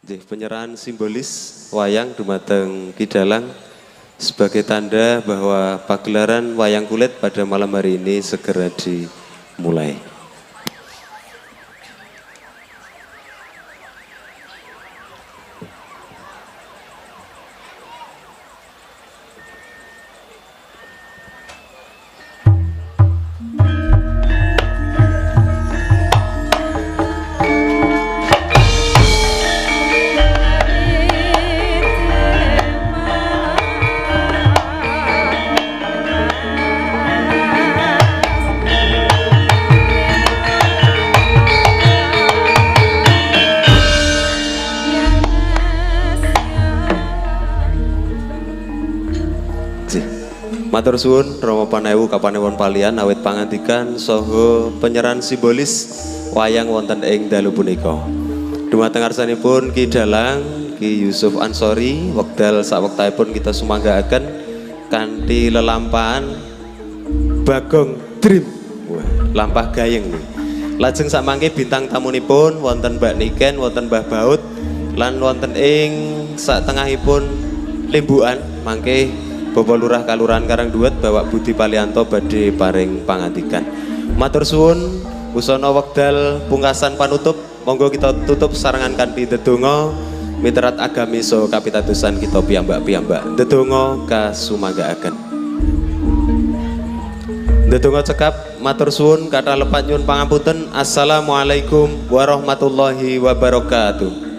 Penyerahan simbolis wayang dumateng Ki Dalang sebagai tanda bahwa pagelaran wayang kulit pada malam hari ini segera dimulai. Matur suwun Rama Panewu Kapanewon Palihan awit pangandikan saha penyerahan simbolis wayang wonten ing dalu punika. Dumateng ngarsanipun Ki Dalang Ki Yusuf Ansori wekdal sawektaipun kita sumanggaaken kanthi lelampahan Bagong Dream. Wah, lampah gayeng nih. Lajeng samangke bintang tamunipun wonten Mbak Niken, wonten Mbah Baut lan wonten ing satengahipun limbukan mangke Bapak Lurah Kalurahan Karangduwet Bapak Budi Palianto badhe paring pangandikan. Matur suwun busana wekdal pungkasan panutup, monggo kita tutup sarengan kanthi ndedonga miterat agami saha kapitadosan kita piyambak-piyambak. Ndedonga kasumanggaaken. Ndedonga cekap, matur suwun kathah lepat nyuwun pangapunten. Assalamualaikum warahmatullahi wabarakatuh.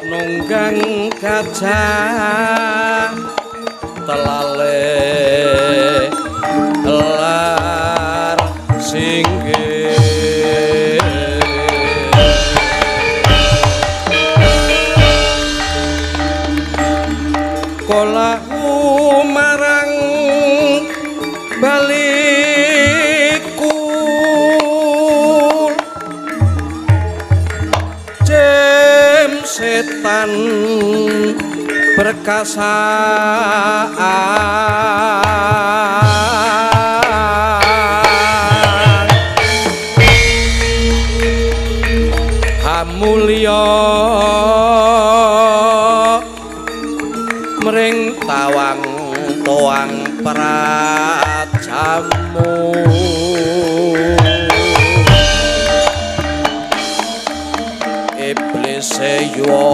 Nunggang gajah telale lar singgih kolahu marang baliku jem setan perkasaan hamulya mring tawang toang prajamu iblis yo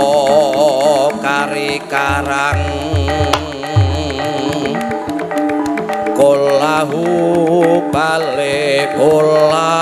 kari karang kolahu bale bolang.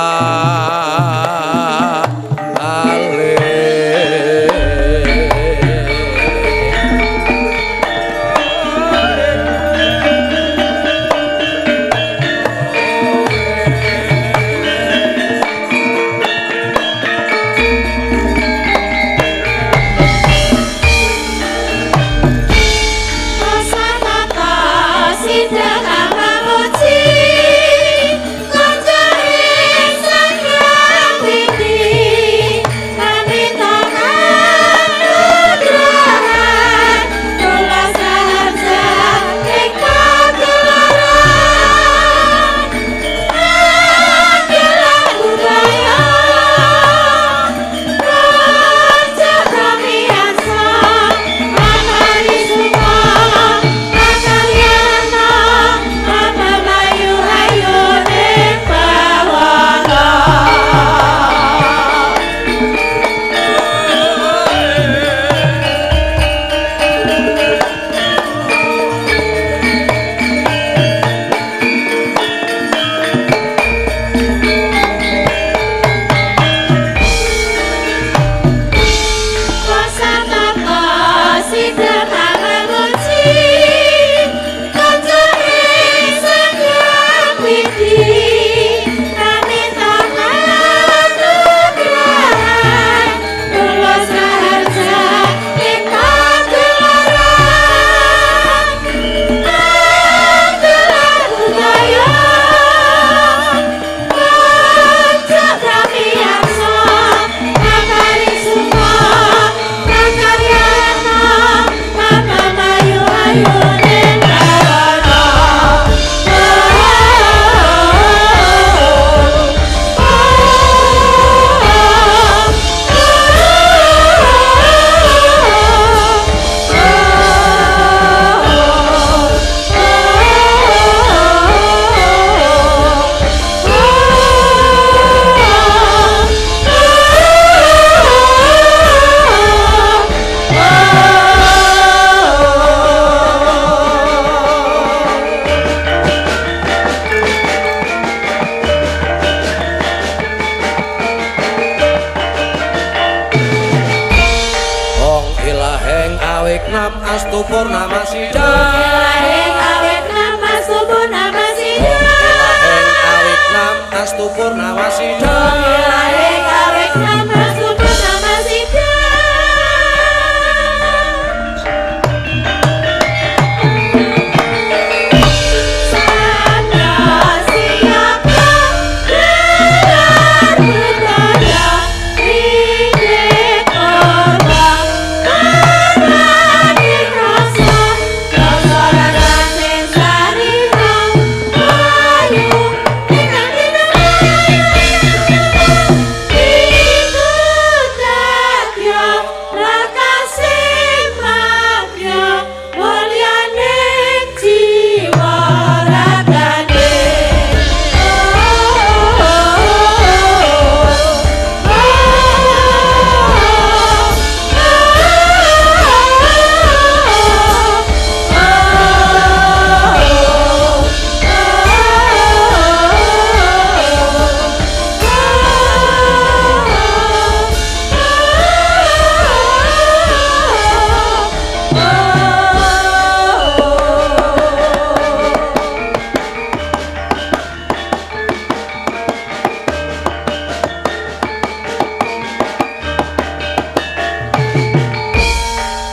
awik nam astu purnama sida. Ilaheng awit nam astu purnama sida. Ilaheng awik nam astu purnama sida. Ilaheng awit nam astu purnama sida. Sabda siaga gelar budaya ringgit purba karani rasa rasa raraning sarira ayu tinang tinang iku dadya rakase mabya mulyaning jiwa ragane.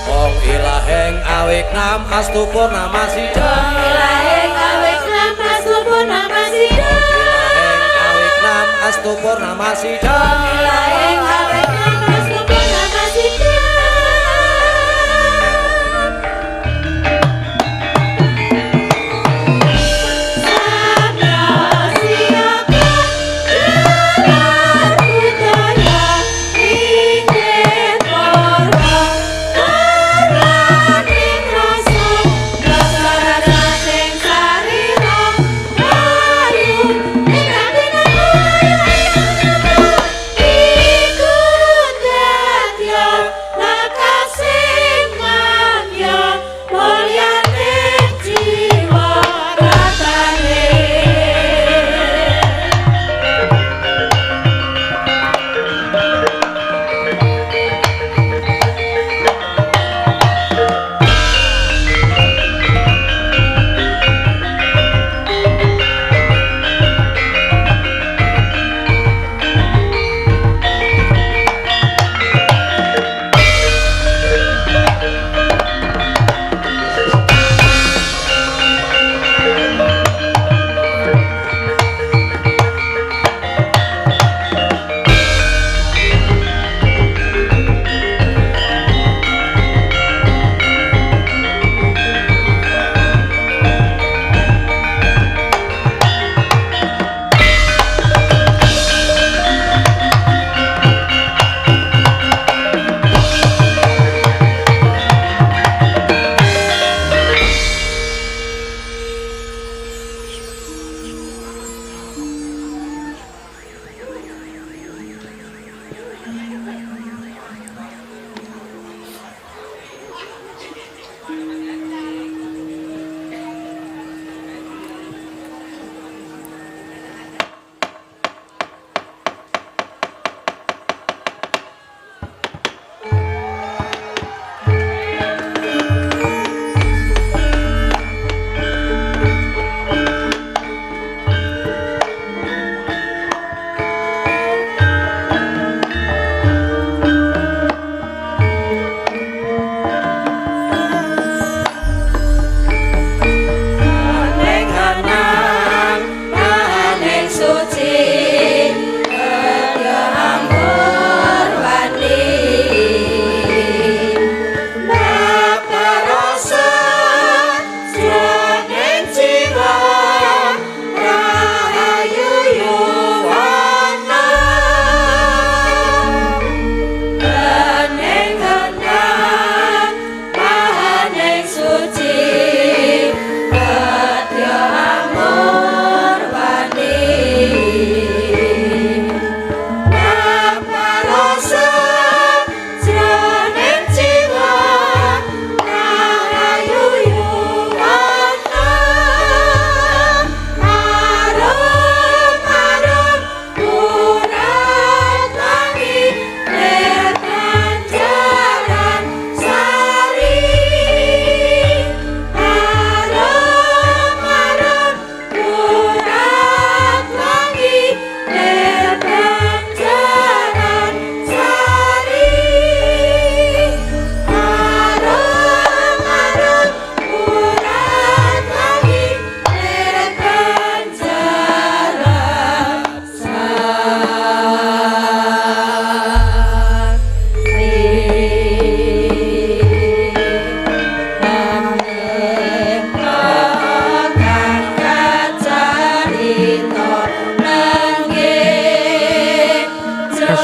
Wong ilaheng awik nam astu purnama sida. Ilaheng awit nam astu purnama sida. Ilaheng awik nam astu purnama sida. Ilaheng awit nam astu purnama sida. Sabda siaga gelar budaya ringgit purba karani rasa rasa raraning sarira ayu tinang tinang iku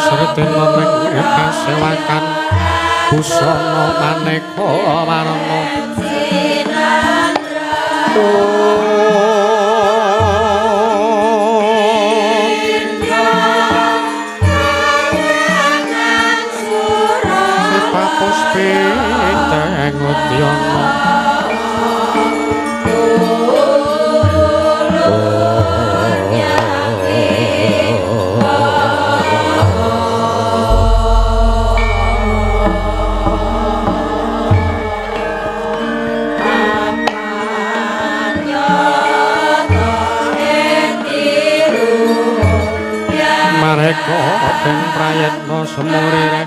Sritina ning kasewakan busana maneka warna. Puspita ngudyana Mareka den prayitna semurire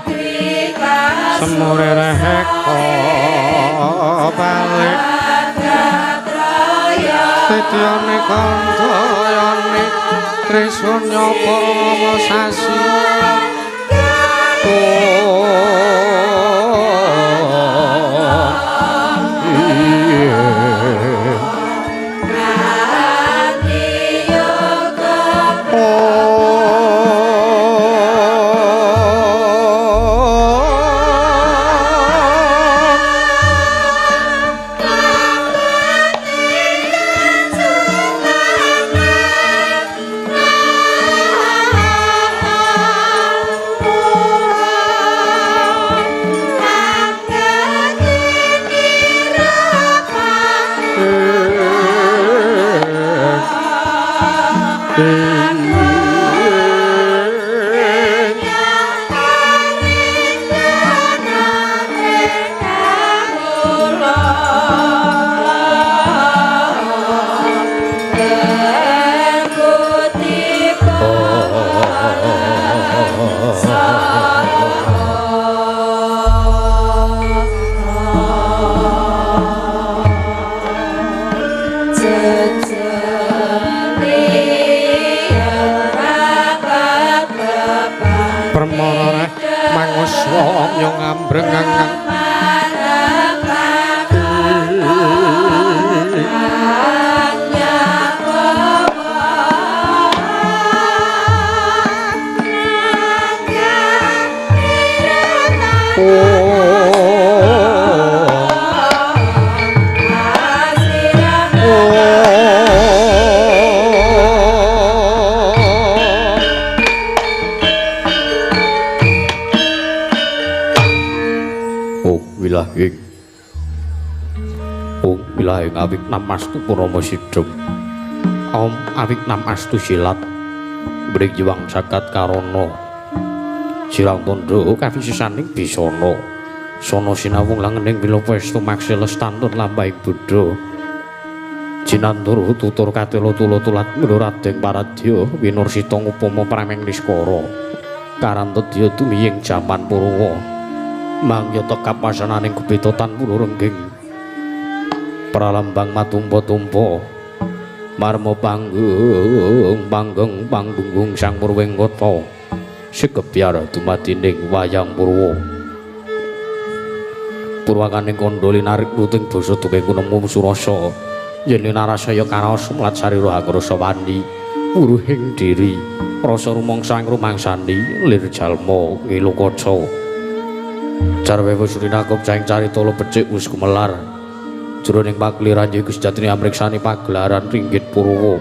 semurire heka balik Setyane kantayane Trisunya purnama sasi. Awik namastu purama sidhem om awik namastu silat mring jiwang jagat karana sirang tandha kavisisaning bisana sono sinawung langening wilopestu maksiles tantun lampahing buddha jinantur tutur katela tula tulat mluradeng paradya winursita ngupama prameng niskara karantedya tumiying jaman purwa mangya tekap wasananing gupita tan pulurengging pralambang matumpa-tumpa marma panggung panggeng panggunggung sang purwing kota sekebyar dumadining wayang purwa purwakaning kandha linarik luting basa duking kunemu surasa yen linarasaya karaos mlat sarira akrasa wani wuruhing diri rasa rumangsa ing rumangsani lir jalma ngilu kaca carwe wis rinakup caing carita becik wis gumelar jroning pakeliran iku sejatine amriksani pagelaran ringgit purwa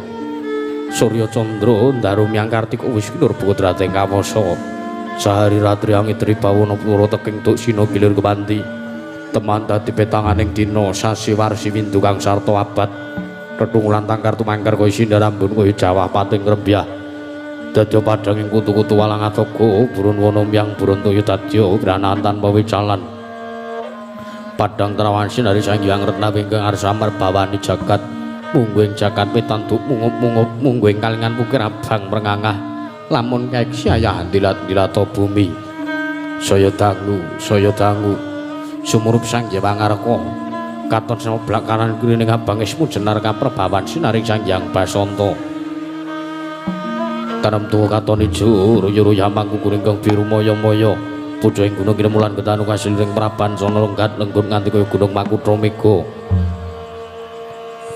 Surya Candra ndaru myang Kartika wis kinur putrating kawasa sahari ratri angitri bawana pura teking tuk sina gilir kepanti teman dadi petanganing dina sasi warsi windu kang sarta abad tetung lan tangkar tumangkar kaya sindar ambun kaya jawah pating rembyah dadya padhanging kutu-kutu walang atoga burun wana myang burun toya dadya granahan tanpa wicalan padang trawansi dari Sang Hyang Retna ingkang arsa marbawani jagat mungguing jagat pitantuk mungup-mungup mungguing kalingan pukir abang mrengangah lamun kaeksi ayah dilat-dilata bumi saya dangu sumurup Sang Hyang Pangarka katon seblak kanan kiri ning abang ismu jenar kaprebawan sinaring Sang Hyang Basanta tanem tuwa katon ijo ruyu-ruyu mangku ingkang biru maya-maya puja ing gunung kinemulan ketanu kasil ing praban sono lenggat lenggun nganti kaya gunung Makutha Mega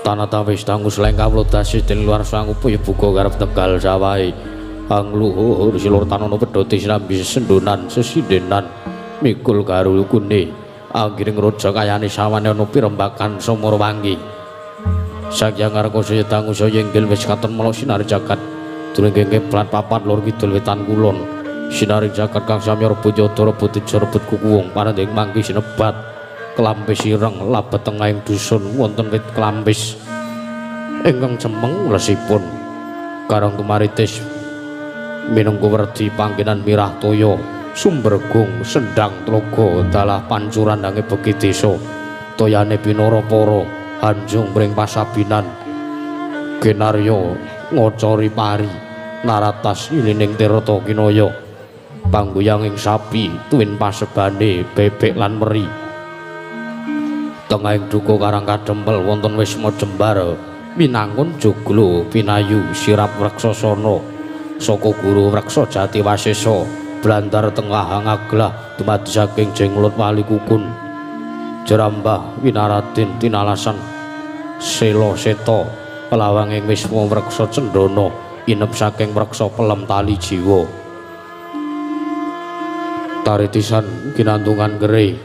tanah tawis dangu seleng kawula dasi dening luar sang upaya buka garep Tegal sawahe Angluhur silur tanono pedhote sinambi sendonan sesindenan mikul garulkune anggiring raja kayane sawane ana pirembakan Samara Wangi. Sakyang ngarka saya dangu saya inggil wis katon melok sinar jagat durung kiblat papat lor kidul wetan kulon. Sinar jagat kang samya rebut yada rebut teja rebut kukuwung paranding mangki sinebat klampis ireng labet tengahing dusun wonten wit klampis ingkang cemeng lesipun karang tumaritis minangka werdi panggenan mirah toya sumbergung sendang tlaga dalah pancuran dange beki desa toyane pinara para anjung mring pasabinan genarya ngocori pari naratas ilining tirta kinaya pangguyanging sapi tuwin pasebane bebek lan meri. Tengahing duka Karang Kadempel wonten wisma jembar winangun joglo pinayu sirap wreksasana saka guru wreksa jati wasesa blandar tengah ngaglah dumadi saking jenglut wali kukun jerambah winaradin tinalasan sela seta pelawanging wisma wreksa cendana inep saking wreksa pelem tali jiwa taritisan ginantungan kere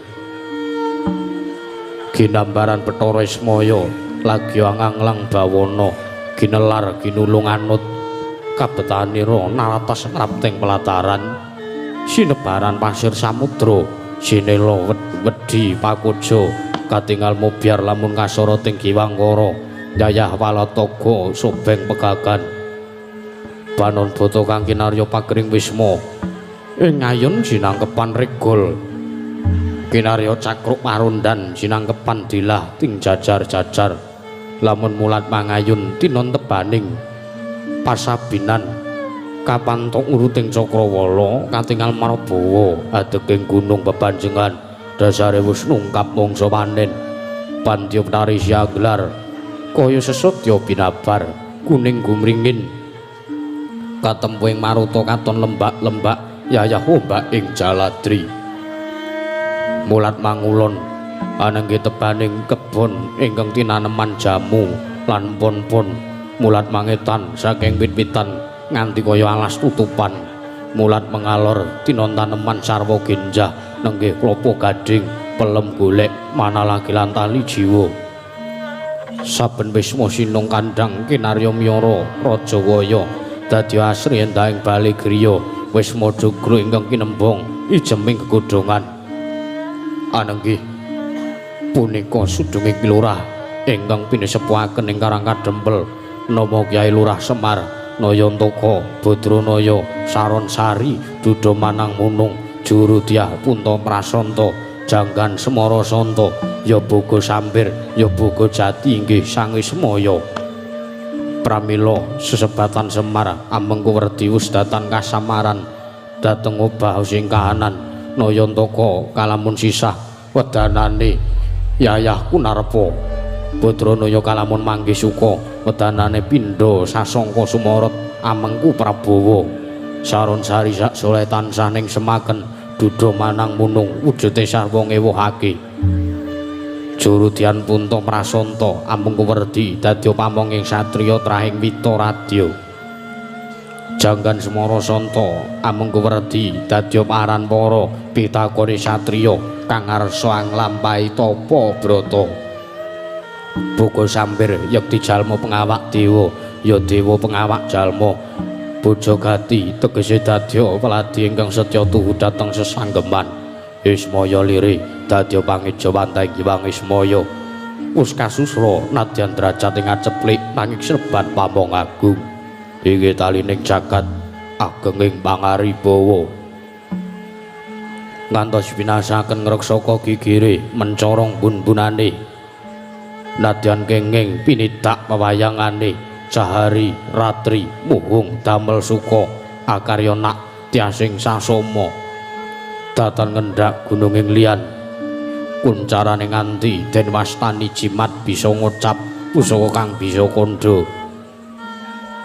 ginambaran Bathara Ismaya lagi anganglang bawana ginelar ginulung anut kabetanira naratas ngrapting pelataran sinebaran pasir samudra sinela wedi pakuja katingal mobyar lamun kasara ting giwangkara yayah walataga sobeng pegagan banon bata kang kinarya pagring wisma ing ayun sinangkepan regol kinarya cakruk marundan sinangkepan dilah ting jajar-jajar lamun mulat mangayun tinon tebaning pasabinan kapantok uruting cakrawala katingal marabawa adeking gunung bebanjengan dasare wis nungkap mangsa panen pandya penari siaglar kaya sesotya binabar kuning gumringin katempuing maruta katon lembak-lembak yayah ombak ing jaladri. Mulat mangulon anengge tebaning kebon ingkang tinaneman jamu lan pon-pon. Mulat mangetan saking wit-witan nganti kaya alas tutupan. Mulat mengalor tinon taneman sarwa genjah nenggih klopo gading pelem golek manalagi lan tali jiwa. Saben wisma sinung kandhang kinarya miyara raja waya dadi asri endahing bale griya wisma joglo ingkang kinembong ijeming gegodhongan. Anenggih punika sudunge Ki Lurah ingkang pinesepuhaken ing Karang Kadempel nama Kyai Lurah Semar Nayantaka Badranaya Saron Sari Duda Manang Munung Juru Dyah Punta Prasanta Janggan Semara Santa ya boga sambir ya boga jati inggih sangi semaya. Pramila sesebatan Semar amengku werdi wusdatan kasamaran dhateng obah sing kahanan Nayantaka kalamun sisah wedanane yayah Kunarpa Badranaya kalamun manggih suka wedanane pindha sasangka sumorot amengku Prabawa Saron Sari sak soleh tansah ning semaken duda manang munung wujude sarwa ngewuhake. Jurudyan Punta Prasanta amengku werdi dadi pamonging satriya trahing wita radya. Janggan Semara Santa amengku werdi dadi aran para pitakone satriya kang ngarsa nglampahi tapa brata. Boga sambir yekti jalma pengawak dewa ya dewa pengawak jalma. Bojo gati tegese dadya weladi ingkang setya tuhu dhateng sesanggeman. Ismaya lire dadya pangeja wantah Hyang Ismaya. Wus kasusra nadyan derajat ing aceplik nanging serban pamong agung. Inggih talining jagat agenging pangaribawa. Ngantos binasaken ngreksaka gigire mencorong bun-bunane. Nadyan kenging pinidak pewayangane sahari ratri muhung damel suka akarya nak tiasing sasoma. Datan ngendak gununging liyan kuncarane nganti den wastani jimat bisa ngocap pusaka kang bisa kandha.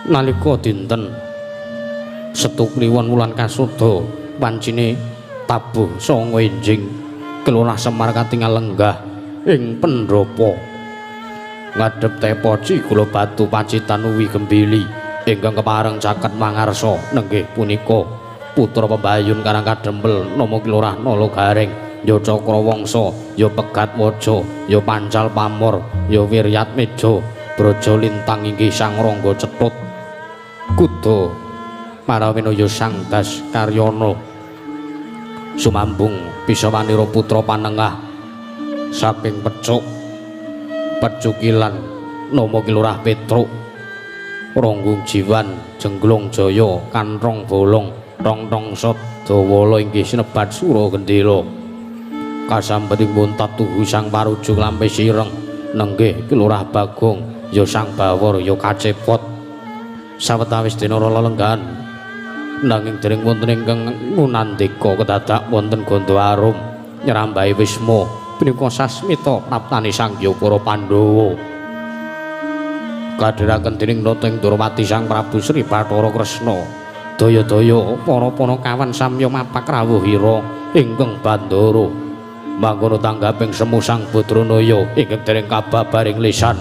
Nalika dinten Setu Kliwon wulan kasuda wancine tabuh sanga enjing Kelurah Semar katingal lenggah ing pendhapa ngadhep tepoci gula batu Pacitan uwi gembili Ingkang kepareng caket mangarsa nenggih punika putra pembayun Karang Kadempel nama Ki Lurah Nala Gareng, ya Cakrawangsa, ya Pegat Waja, ya Pancal Pamor, ya Wiryat Meja, Braja Lintang inggih Sang Rangga Cetut Kuda Marawena ya Sang Das Karyana sumambung Pisawanira putra panengah saking Pecuk Pecukilan nama Ki Lurah Petruk Ranggung Jiwan Jengglong Jaya Kanthong Bolong Tong-tong Sot Dawala inggih sinebat Sura Gendela kasambeting muntat tuhu Sang Parujuk Lampe Sireng nenggih Ki Lurah Bagong ya Sang Bawor ya Kacepot sawetawis dina lelenggahan nanging dereng wonten ingkang ngunandika kedadak wonten Gandha Arum nyrambahi Wisma punika sasmita praptane Sang Hyang para Pandhawa kadhiraken dening Nata ing Ndorowati Sang Prabu Sri Bathara Kresna daya-daya para panakawan samya mapak rawuhira ingkang bandara mangkono tanggaping semu Sang Badranaya ingkang dereng kababaring lisan.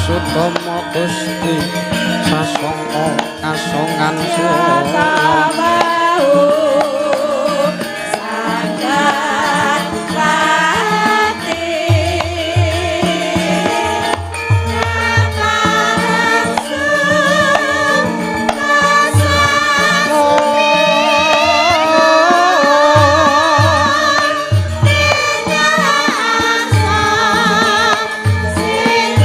Sutama Gusti sasongko kasongan surya. Sing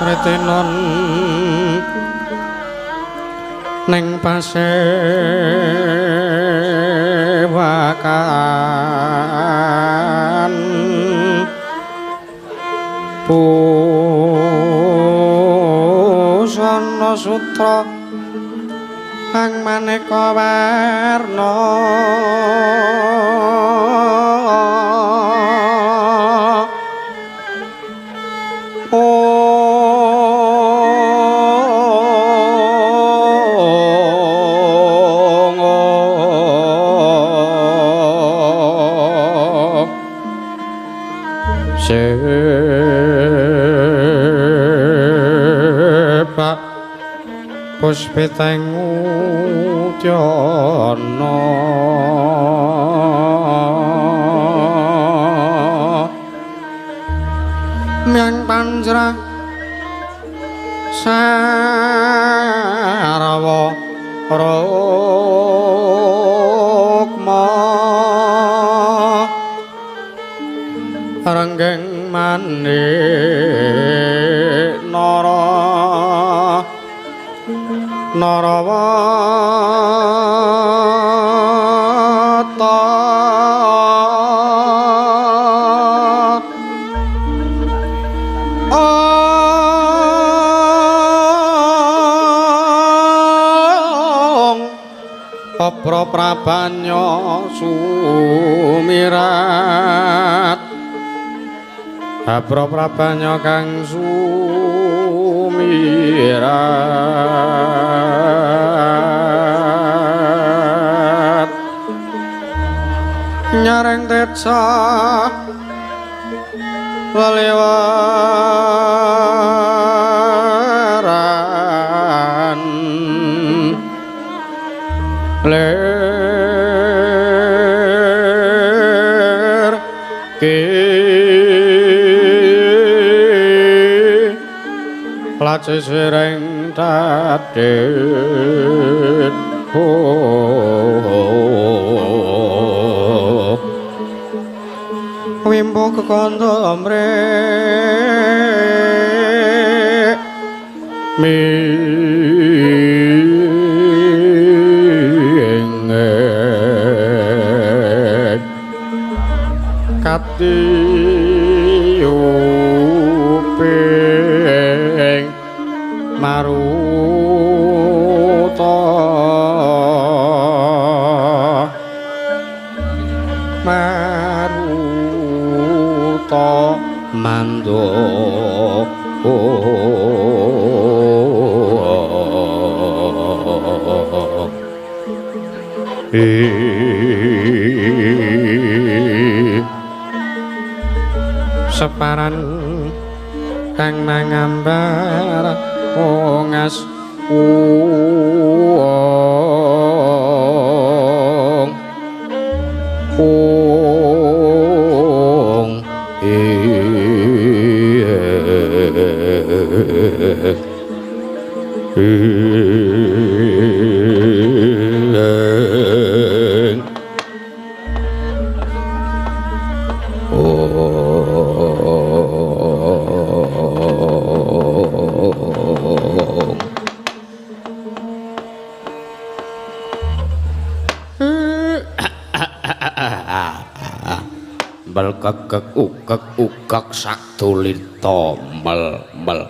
Retinon ning pasewakan busana sutra kang maneka warna sepak puspiteng udyana myang panjra sarawa rukma renggeng manik nara narawata ong apra prabanya sumirat apra prabanya kang sumirat nyareng teca lelewaran lir ki lacis sireng dadit wimbo kekandha mrek ming katiyuping maruta maruta mando separan kang mangambar ungas uong ung mel kekek ukek ukek sakdulita mel mel.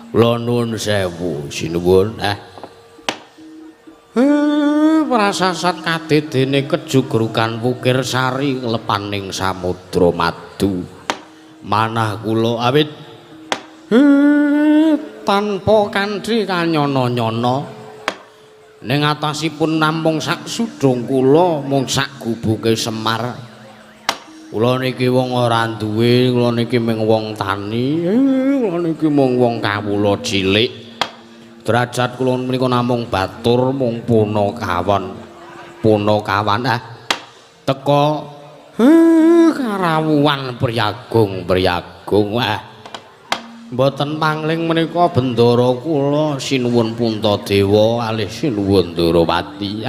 Kula nuwun sewu sinuwun. Prasasat kadedene kejugrukan Wukir Sari nglepaning samudra madu. Manah kula awit tanpa kanthi kanyana-nyana. Ning atasipun namung sak sudung kula mung sak gubuke Semar. Kula niki wong ora duwe, kula niki mung wong tani, kula niki mung wong kawula cilik. Derajat kula menika namung batur mung punakawan. Punakawan teka karawuhan priyagung-priyagung. Mboten pangling menika bendara kula sinuwun Puntadewa alih sinuwun Ndorowati.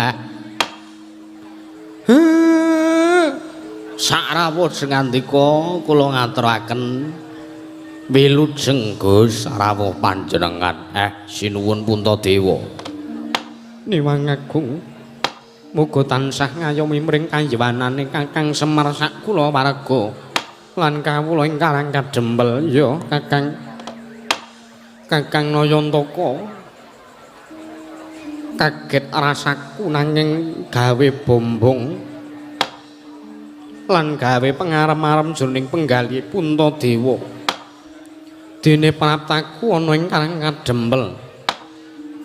Sakrawuh sing ngandika kula ngaturaken Wilujeng Gus rawuh panjenengan. Sinuwun Puntadewa. Niwang agung. Muga tansah ngayomi mring kayiwanane Kakang Semar sak kula warga lan kawula ing Karang Kadempel. Ya Kakang. Kakang Nayantaka. Kaget rasaku nanging gawe bombong lan gawe pengarem-arem jroning penggalih Puntadewa. Dene praptaku ana ing Karang Kadempel.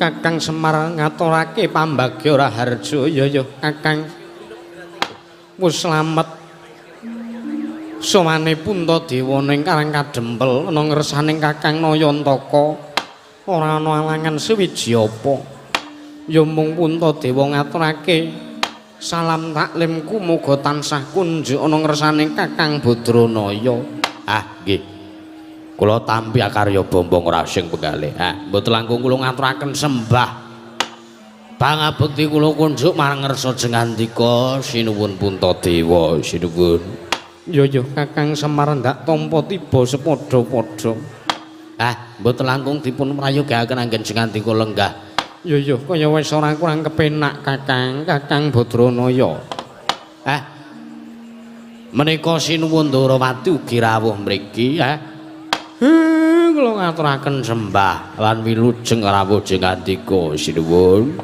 Kakang Semar ngaturake pambagya raharja. Ya ya Kakang. Wis slamet. Sowane Puntadewa ning Karang Kadempel ana ngersaning Kakang Nayantaka. Ora ana alangan suwiji apa. Ya mung Puntadewa ngaturake salam taklimku muga tansah kunjuk ana ngersane Kakang Badranaya. Ah nggih. Kula tampi akarya bombong rasing penggalih. Ah mboten langkung kula ngaturaken sembah pangabekti kula kunjuk marang ngersa jengandika. Sinuwun Puntadewa, sinuwun. Ya ya Kakang Semar ndak tampa tiba sepadha-padha. Ah mboten langkung dipun prayogaken anggen jengandika lenggah. Ya ya kaya wis ora kurang kepenak Kakang, Kakang Badranaya. Ah menika sinuwun Ndorowati ugi rawuh mriki. Kula ngaturaken sembah lan wilujeng rawuh jengandika. Sinuwun.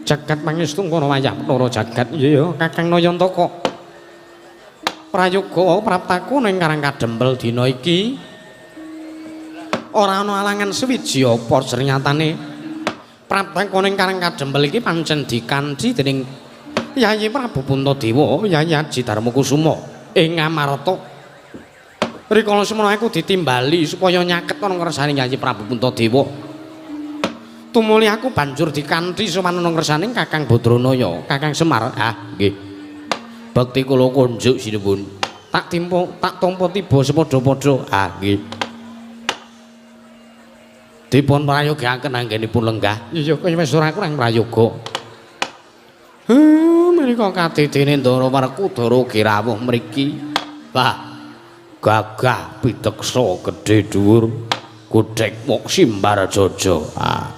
Jagat pangestu kono wayah Bathara jagat. Ya ya Kakang Nayantaka. Prayoga praptaku ning Karang Kadempel dina iki ora ana alangan suwiji apa sernyatane praptaku ning Karang Kadempel iki pancen dikanthi dening Yayi Prabu Puntadewa, Yayi Aji Darmakusuma ing Ngamarta. Rikala semono aku ditimbali supaya nyaket ana ngersane Yayi Prabu Puntadewa. Tumuli aku banjur dikanthi sowan ana ngersane Kakang Badranaya, Kakang Semar. Ah, nggih. Bekti kula kunjuk sinuwun. Tak timpo, tak tampa tiba sepadha-padha. Ah, nggih. Dipun prayogaken anggenipun lenggah. Iya, kaya wis ora kurang prayoga. Menika kadidene Ndara Werkudara ugi rawuh mriki. Wah, gagah piteksa gedhe dhuwur, godhek mok simbar jaja. Ah,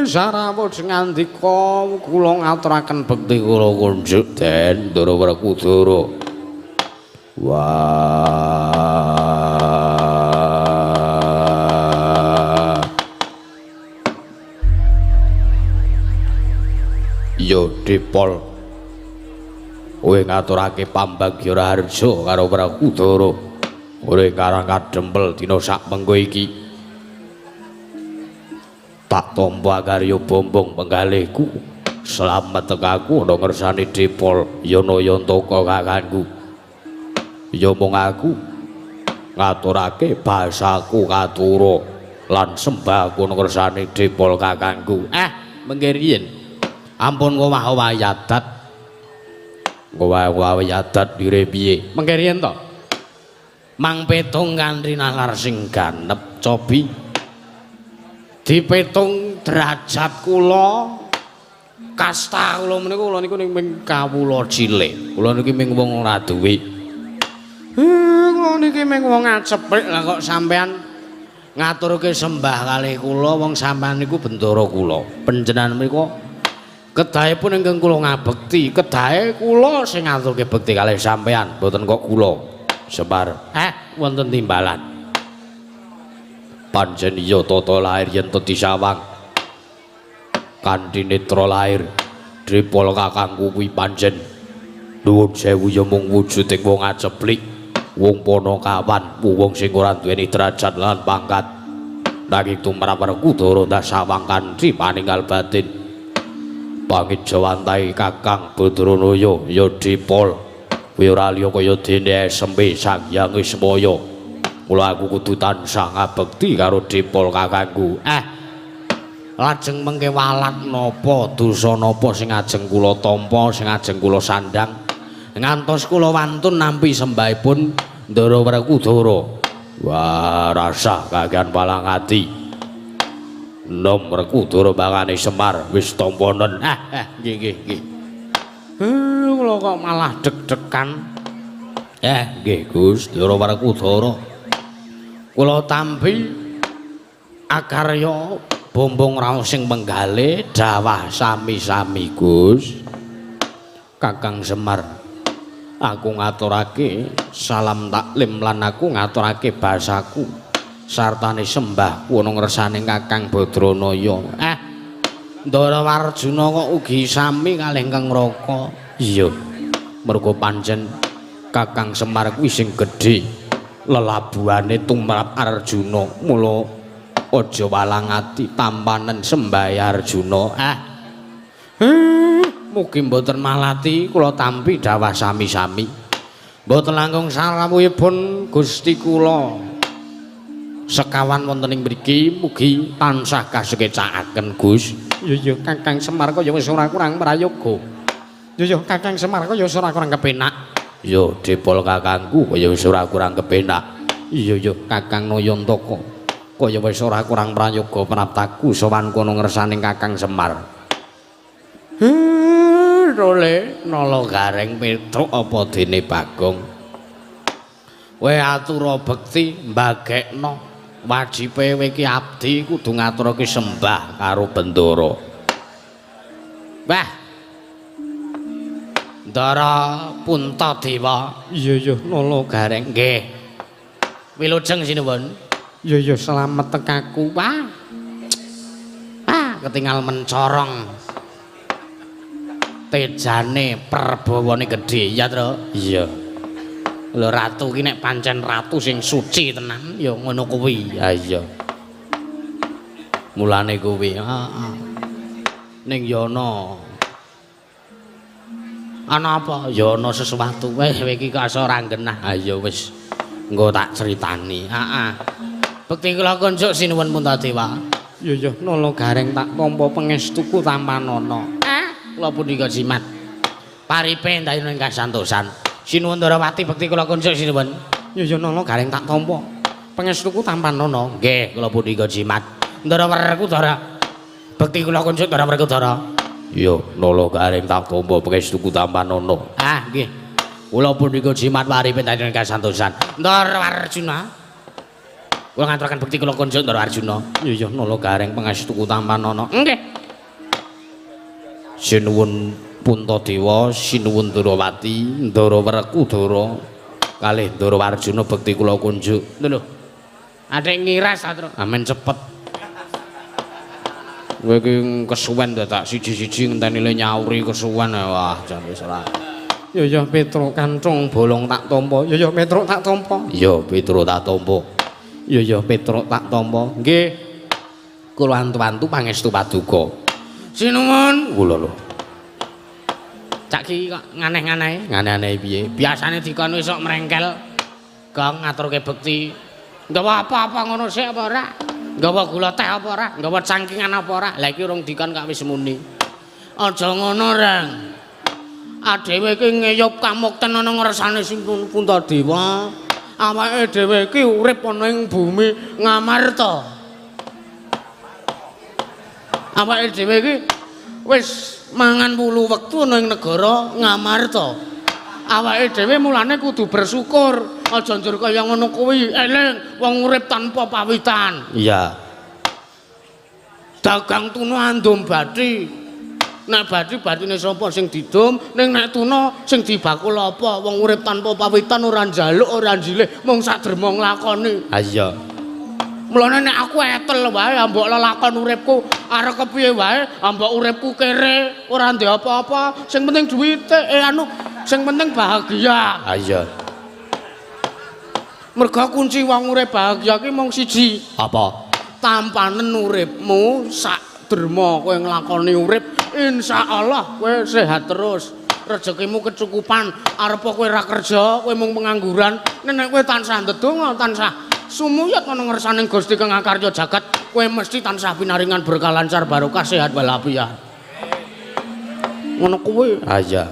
sarawuh ngandika kula ngaturaken bekti kula kunjuk Den Ndara Werkudara. Wah. Yo Dipol, kowe ngaturake pambagya raharja karo Werkudara ora Karang Kadempel dina sak mengko iki. Tak tampa karya bombong penggalihku. Slamet tekaku ana ngersane Dipol Yanayantaka kakangku. Ya mung aku ngaturake basaku katura lan sembahku ana ngersane Dipol kakangku. Mengke riyin. Ampun ngowah-owahi adat. Ngowah-owahi adat dire piye? Mengke riyen to. Mang petung kanthi nalar sing ganep cobi. Dipetung derajat kula, kasta kula menika kula niku ming kawula cilik. Kula niki ming wong ora duwe. Kula niki ming wong acepik lah kok sampean ngaturke sembah kalih kula wong sampean niku bendara kula. Panjenengan mriku kedahipun ingkang kula ngabekti, kedahe kula sing ngaturke bekti kalih sampean, mboten kok kula. Semar, wonten timbalan. Pancen iya tata lahir yen disawang. Kanthi netra lahir, Dripol kakangku kuwi pancen nuwun sewu ya mung wujuding wong aceplik, wong panakawan, wong sing ora duweni derajat lan pangkat. Nanging tumrap Werkudara ndak sawang kanthi paninggal batin. Pangejawantahi Kakang Badranaya ya Dipol kuwi ora liya kaya dene SMP Sang Hyang Ismaya. Mula aku kudu tansah ngabekti karo Dipol kakangku. Lajeng mengke walat napa dosa napa sing ajeng kula tampa, sing ajeng kula sandhang ngantos kula wantun nampi sembahipun Ndara Werkudara. Wah, rasah kakean palang ati. Nom Werkudara bangane Semar wis tamponen. Nggih nggih nggih. Kula kok malah deg-degan. Nggih Gus, Ndara Werkudara. Kula tampi akarya bombong raos sing menggale dawah sami-sami Gus. Kakang Semar, aku ngaturake salam taklim lan aku ngaturake basaku sartane sembahku ana ngersane Kakang Badranaya. Ndara Warjuna kok ugi sami kalih Kang Raka. Iya. Mergo pancen Kakang Semar kuwi sing gedhe lelabuhane tumrap Arjuna. Mula aja walang ati tampanen sembahe Arjuna. Mugi mboten malati kula tampi dawah sami-sami. Mboten langkung sarawuhipun Gusti kula sekawan wonten ing mriki mugi tansah kasekecakaken Gus. Iya iya Kakang Semar kaya wis ora kurang prayoga. Iya iya Kakang Semar kaya wis ora kurang kepenak. Iya Depol kakangku kaya wis ora kurang kepenak. Iya iya Kakang Nayantaka kaya wis ora kurang prayoga praptaku sowan kono ngersane Kakang Semar. Role nala gareng Petruk apa dene Bagong. Kowe atura bekti mbagekno wajibe kowe iki abdi kudu ngaturake sembah karo Bendara. Wah. Ndara Puntadewa. Iya iya nala gareng nggih. Wilujeng sinuwun. Iya iya slamet tekaku. Wah. Ah, ketingal mencorong. Tejane perbawane gedhe ya, Tru. Iya. Lho ratu ki nek pancen ratu sing suci tenan ya ngono kuwi. Ha iya. Mulane kuwi, heeh. Ning ya ana. Ana apa? Ya ana sesuatu. Weh kowe iki kok ora genah. Ha iya wis. Engko tak critani. Heeh. Bekti kula kunjuk sinuwun Puntadewa. Iya iya nala gareng tak tampa pangestuku tampanana. Kula punika jimat. Paripe ndayun ing kasantosan. Sinuwun Ndarawati bekti kula kunjuk sinuwun. Iya iya nala gareng tak tampa. Pangestuku tampanana. Nggih, kula punika jimat. Ndara Werkudara. Bekti kula kunjuk Ndara Werkudara. Iya, nala gareng tak tampa pangestuku tampanana. Ah, nggih. Kula punika jimat paripe ndayun ing kasantosan. Ndara Arjuna. Kula ngaturaken bekti kula kunjuk Ndara Arjuna. Iya iya nala gareng pangestuku tampanana. Nggih. Sinuwun Puntadewa, sinuwun Ndrawati, Ndara Werkudara, kalih Ndara Warjuna bekti kula kunjuk. Lho. Adik ngiras ta, Tru? Amen cepet. Kowe iki kesuwen dadak siji-siji ngenteni le nyauri kesuwen. Wah, jan wis ora. Ya ya Petruk kantung bolong tak tampa. Ya ya Petruk tak tampa. Ya Petruk tak tampa. Ya ya Petruk tak tampa. Nggih. Kula antu-antu pangestu paduka. Sinuwun kula lho. Cak ki kok nganeh-aneh. Nganeh-aneh piye? Biasane dikon wis sok mrengkel. Gong ngaturke bekti. Nggawa apa-apa ngono sik apa ora? Nggawa gula teh apa ora? Nggawa cangkingan apa ora? Lah iki urung dikon kok wis muni. Aja ngono, Reng. Adewe iki ngeyup kamukten ana ngersane Sinuwun Puntadewa. Awake dhewe iki urip ana ing bumi Ngamarta. Awake dhewe iki wis mangan wulu wektu ana ing negara Ngamarta. Awake dhewe mulane kudu bersyukur, aja njur kaya ngono kuwi. Eling wong urip tanpa pawitan. Iya. Dagang tuna andum bathi. Nek bathi bathine sapa sing didum, ning nek tuna sing dibakul apa? Wong urip tanpa pawitan ora njaluk, ora njilih, mung saderma nglakoni. Ha iya. Mulane nek aku etel wae ambok lelakon uripku arep kepiye wae ambok uripku kere ora ndek apa-apa sing penting duwite sing penting bahagia. Ha iya. Mergo kunci wong urip bahagia ki mung siji. Apa? Tampanen uripmu sak derma kowe nglakoni urip insyaallah kowe sehat terus. Rezekimu kecukupan, arep kowe ora kerja, kowe mung pengangguran, nek kowe tansah ndedonga, tansah sumuyat ana ngersane Gusti kang akarya jagat, kowe mesti tansah pinaringan berkah lancar barokah sehat walafiat. Ngono kuwi. Ha iya.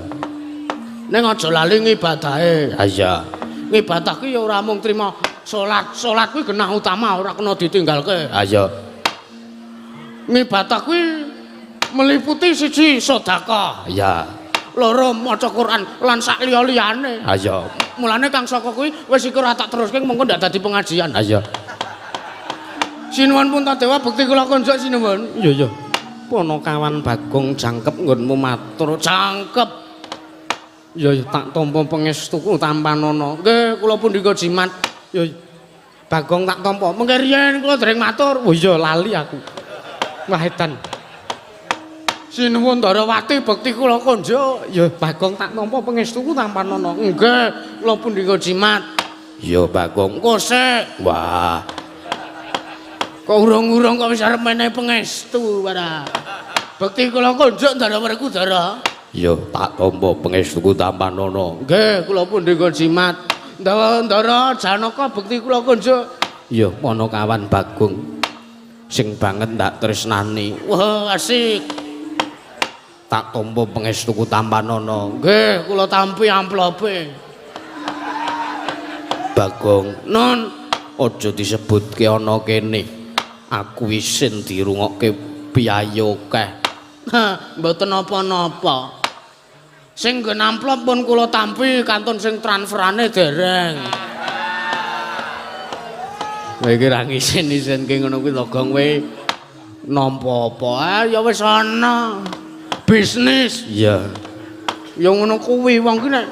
Ning aja lali ngibadahe. Ha iya. Ngibadah ki ya ora mung trima salat. Salat kuwi genah utama ora kena ditinggalke. Ha iya. Ngibadah kuwi meliputi siji sedekah. Iya. Loro maca Quran lan sak liya-liyane. Ha iya. Mulane kang saka kuwi wis iki ora tak teruske mengko ndak dadi pengajian. Ha iya. Sinuwun Puntadewa bekti kula konjuk sinuwun. Iya iya. Panakawan Bagong jangkep nggonmu matur. Jangkep. Ya ya tak tampa pangestuku tampanana. Nggih, kula pundhika jimat. Ya Bagong tak tampa. Mengke riyen kula dereng matur. Oh iya lali aku. Wah edan. Sinuwun Ndarawati bekti kula konjuk. Ya Bagong tak tampa pangestuku tampanana. Nggih, kula pundhika jimat. Ya Bagong. Kosek. Wah. Kok urung-urung kok wis arep menehi pangestu para. Bekti kula konjuk Ndara Werkudara. Ya tak tampa pangestuku tampanana. Nggih, kula pundhika jimat. Ndara Janaka bekti kula konjuk. Ya Panakawan Bagong sing banget ndak tresnani. Wah, asik. Tak tampa pangestuku tampanana. Nggih, kula tampi amplope. Bagong, nun aja disebutke ana kene. Aku isin dirungokke piyayi akeh. Ha, mboten napa-napa. Sing nggen amplop pun kula tampi, kantun sing transferane dereng. Kowe iki ra ngisin-isinke ngono kuwi to, Gong, kowe nampa apa? Ah, ya wis ana. Bisnis. Iya. Ya ngono kuwi wong ki nek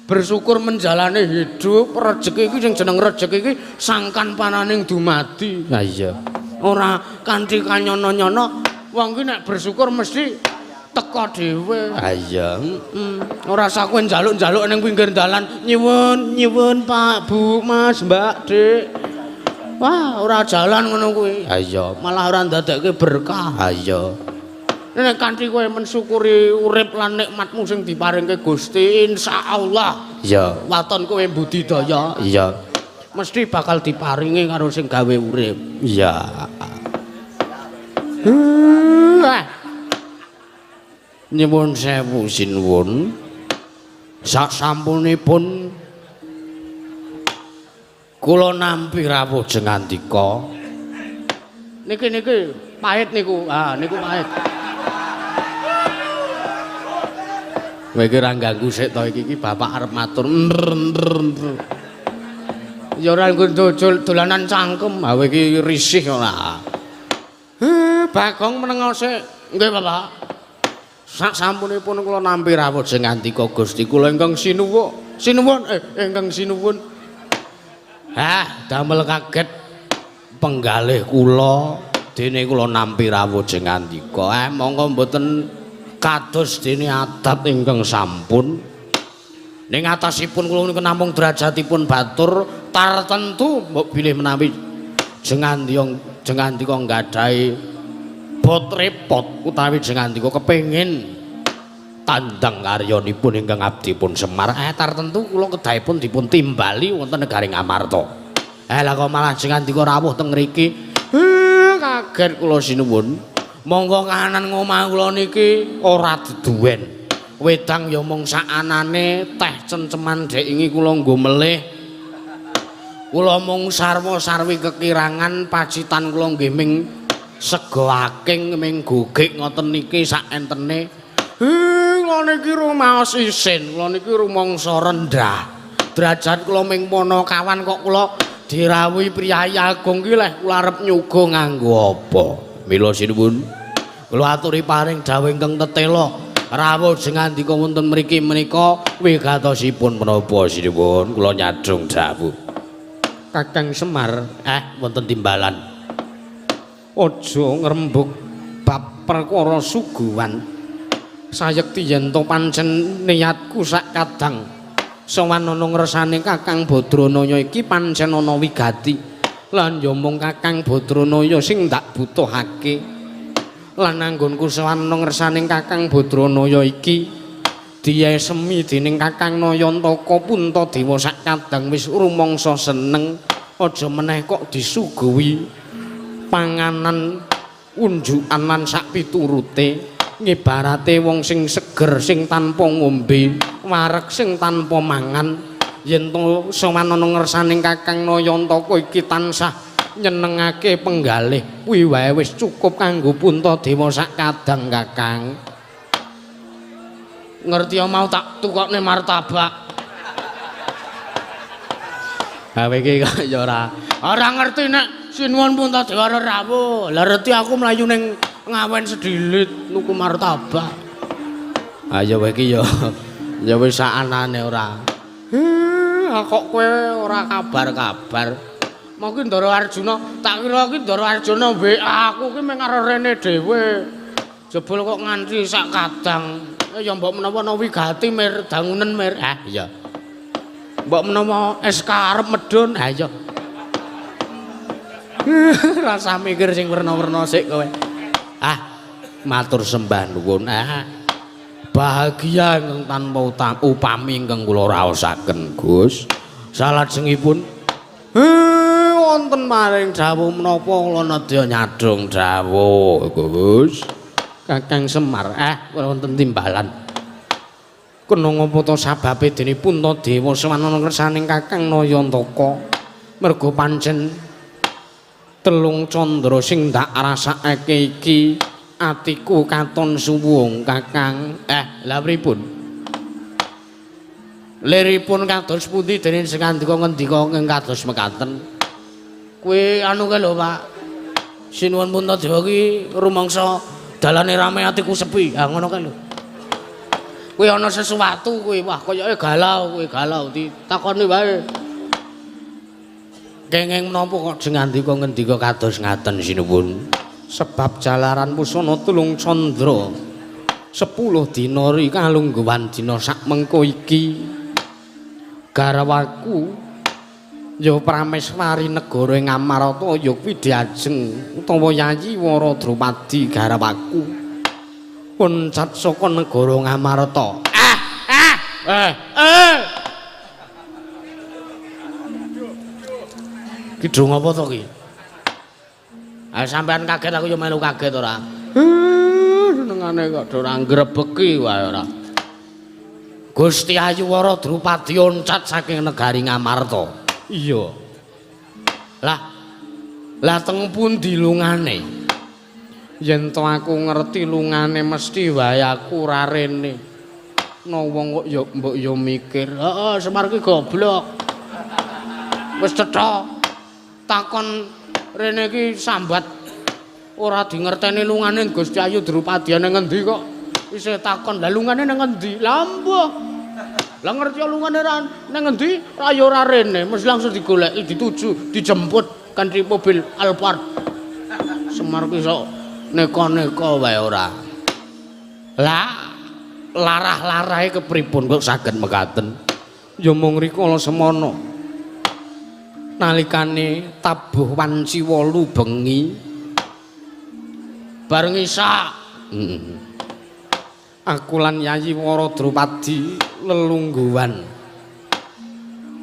bersyukur menjalani hidup, rejeki iki sing jeneng rejeki iki sangkan pananing dumadi. Ha iya. Ora kanthi kanyono-nyono, wong ki nek bersyukur mesti teka dhewe. Ha iya. Ora usah kowe njaluk-njaluk ning pinggir dalan, nyuwun, nyuwun Pak, Bu, Mas, Mbak, Dik. Wah, ora jalan ngono kuwi. Ha iya, malah ora ndadekke berkah. Ha iya. Nek kanthi kowe mensyukuri urip lan nikmatmu sing diparingke Gusti, insyaallah. Iya. Waton kowe budidaya. Iya. Mesti bakal diparingi karo sing gawe urip. Iya. Nyuwun sewu sinuwun. Sasampunipun kula nampi rawuh jengandika. Niki niki pahit niku. Ah niku pahit. Kowe iki ora ganggu sik to iki, iki bapak arep matur. Ya ora nggo dolanan cangkem. Ha kowe iki risih ora. Bagong menengo sik. Nggih, Bapak. Sak sampunipun kula nampi rawuh jengandika Gusti kula ingkang sinuwun. Sinuwun ingkang sinuwun. Hah, damel kaget penggalih kula dene kula nampi rawuh jengandika. Monggo mboten kados dene adat ingkang sampun. Ning atasipun kula niku namung derajatipun batur tartentu mbok bilih menawi jengandika nggadahi bot repot utawi jengandika kepengin tandang karyanipun ingkang abdipun Semar. Tartentu kula kedahipun dipun timbali wonten negari Ngamarta. Lah kok malah jengandika rawuh teng mriki. Kaget kula sinuwun. Monggo kahanan ngomah kula niki ora deduwen. Wedang ya mung sakanane, teh cenceman dek ingi kula nggo melih. Kula mung sarwa-sarwi kekirangan, pacitan kula nggih ming sega aking ming gogek ngoten niki sak entene. Kula niki rumaos isin, kula niki rumangsa rendah. Derajat kula ming panakawan kok kula dirawuhi priyayi agung ki leh kula arep nyuga nganggo apa? Mila sinuwun kula aturi paring dawuh ingkang tetela rawuh jengandika wonten mriki menika wigatosipun menapa sinuwun kula nyadhong dawuh. Kakang Semar wonten timbalan. Aja ngrembug bab perkara suguhan. Sayekti yen to pancen niatku sak kadang sowan ana ngresane Kakang Badranaya iki pancen ana wigati. Lan ya mung Kakang Badranaya sing ndak butuhake. Lan anggonku sowan ngersane Kakang Badranaya iki diesemi dening Kakang Nayantaka Puntadewa sak kadang wis rumangsa seneng, aja meneh kok disuguhi panganan unjukan lan sak piturute. Ngibarate wong sing seger sing tanpa ngombe, wareg sing tanpa mangan. Yen to sowan ana ngersane Kakang Nayantaka iki tansah nyenengake penggalih, kuwi wae wis cukup kanggo Puntadewa sak kadang Kakang. Ngerti ya mau tak tukokne martabak. Ha kowe iki kok ya ora. Ora ngerti nek Sinuwun Puntadewa rawuh. Lah reti aku mlayu ning Ngawen sedilit nuku martabak. Ha ya kowe iki ya ya wis sakanane ora. Kok kowe ora kabar-kabar. Mau ki Ndara Arjuna, tak kira ki Ndara Arjuna WA aku ki mung arep rene dhewe. Jebul kok nganti sak kadang. Ya mbok menawa ana wigati mir dangunen mir. Ah iya. Mbok menawa SK arep medhun. Ha iya. Rasa mikir sing werna-werna sik kowe. Ah, matur sembah nuwun. Ah. Bahagia ingkang tanpa upami ingkang kula raosaken, Gus. Salajengipun wonten maring dawuh menapa kula nedya nyadhong dawuh, Gus. Kakang Semar, wonten timbalan. Kena ngapa ta sababe dene Puntadewa sowan kersaning Kakang Nayantaka. Merga pancen telung candra sing ndak rasakake iki atiku katon suwung Kakang. Lha pripun? Liripun kados pundi dene sing ngandika ngendika ing kados mekaten. Kuwi anu kae lho, Pak. Sinuwun Puntadewa ki rumangsa dalane rame atiku sepi. Ha ngono kae lho. Kuwi ana sesuatu kuwi, wah koyoke galau kuwi, galau ditakoni wae. Kenging menapa kok sing ngandika ngendika kados ngaten sinuwun? Sebab jalaran pusana tulung candra 10 dina ri kalungguhan dina sak mengko iki garwaku ya Prameswari negara ing Amarta ya kuwi diajeng utawa Yayi Wara Drupadi garwaku puncat saka negara Ngamarta. Ki do ngapa to ki? Ah sampean kaget aku yo melu kaget ora. Senengane kok do ora ngrebeki wae ora. Gusti Ayu Wara Drupadi oncat saking negari Ngamarta. Iya. Lah lah teng pundi lungane? Yen to aku ngerti lungane mesti wae aku ora rene. No wong kok yo mbok yo mikir. Heeh, Semar ki goblok. Wis cetha. Takon rene iki sambat ora dingerteni lungane Gusti Ayu Drupadi nang ngendi kok isih takon lha lungane nang ngendi? Lah mbuh. Lah ngerti lungane ra nang ngendi? Ra ya ora rene, mesti langsung digoleki, dituju, dijemput kanthi mobil Alphard. Semar ki sok neka-neka wae ora. Lah larah-larahe kepripun kok saged mekaten? Ya mung rikala semana. Nalikane tabuh wanci 8 bengi bareng isak aku lan Yayi Wara Drupadi lelungguhan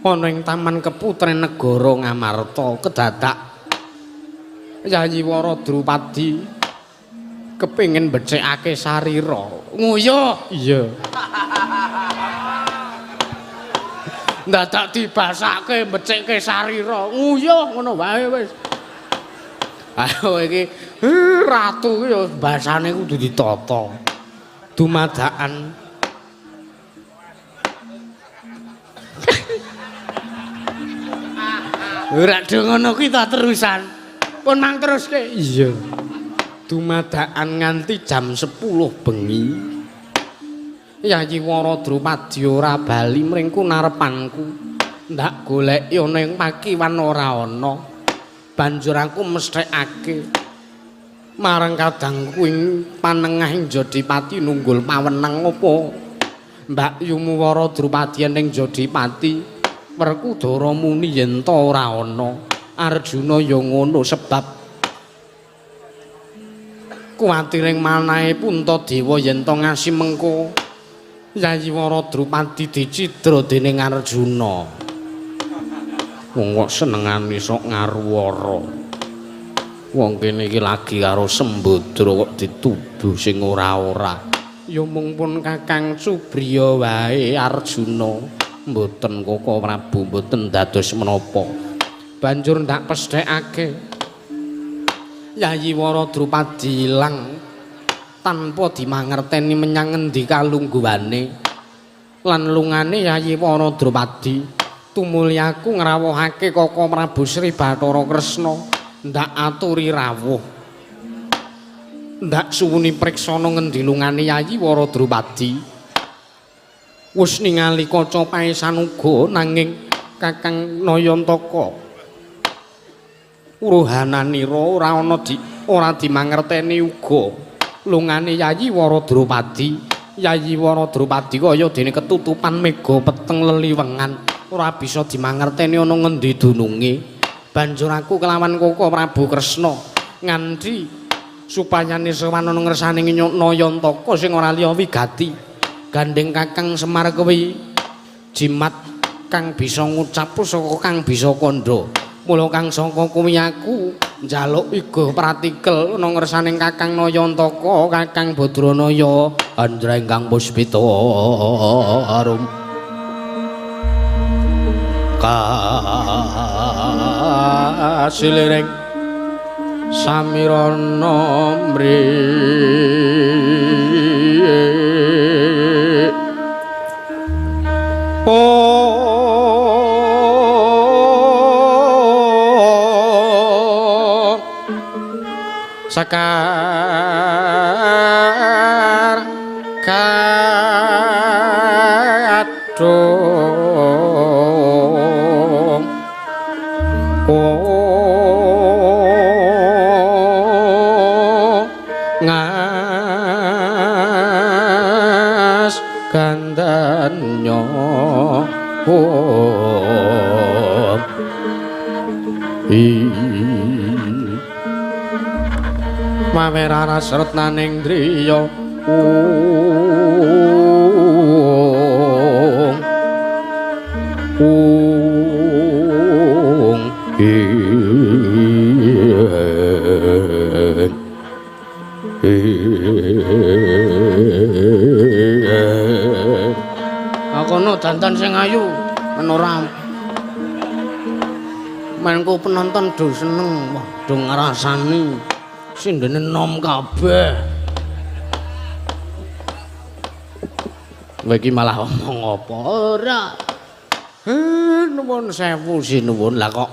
ana ing Taman Keputren Negara Ngamarta. Kedadak Yayi Wara Drupadi kepengin becikake sarira nguyuh. Iya. Dadak dibasake becikke sarira nguyuh ngono wae wis. Ayo iki ratu ki ya basane kudu ditata. Dumadakan ora do ngono kuwi ta terusan. Pun mang teruske. Iya. Dumadakan nganti jam 10 bengi. Yayi Wara Drupadi ora bali mringku narepanku. Ndak goleki ana ing pakiwan ora ana. Banjur aku mesthekake marang kadangku ing panengah ing Jodipati nunggul pawenang apa Mbak Yumu Wara Drupadi ning Jodipati. Werkudara muni yen ta ora ana. Arjuna ya ngono sebab kuwatiring manahe Puntadewa yen ta ngasi mengko Yayi Wara Drupadi dicidra dening Arjuna. Wong kok senengane sok ngaruwara. Wong kene iki lagi karo Sembadra kok dituduh sing ora-ora. Ya mung pun Kakang Subriya wae Arjuna. Mboten Koko Prabu mboten dados menapa. Banjur ndak pesthekake Yayi Wara Drupadi ilang. tanpa dimangerteni menyang ngendi kalungguhane lan lungane Yayi Wara Drupadi. Tumuli aku ngrawuhake Koko Prabu Sri Bathara Kresna ndak aturi rawuh, ndak suwuni priksana ngendi lungane Yayi Wara Drupadi. Wis ningali kaca paesan uga nanging Kakang Nayantaka uruhananira ora ana ora dimangerteni uga lungane Yayi Wara Drupadi. Yayi Wara Drupadi kaya dene ketutupan mega peteng leliwengan, ora bisa dimangerteni ana ngendi dununge. Banjur aku kelawan Koko Prabu Kresna nganti supayane sowan ana ngersane Nayantaka sing ora liya wigati. Gandeng Kakang Semar kuwi jimat kang bisa ngucap pusaka kang bisa kandha. Mula kang saka kuwi aku njaluk iga pratikel ana ngersane Kakang Nayantaka, Kakang Badranaya, Andra ingkang puspita arum. Kasiliring samirana mri sekar kadung ngas gandanyo mawerana sretnaning driya ung ung ing akono dandan sing ayu men ora mengko penonton do seneng, wah do ngrasani sindene nom kabeh. Kowe iki malah omong apa ora? Nuwun sewu sinuwun. Lah kok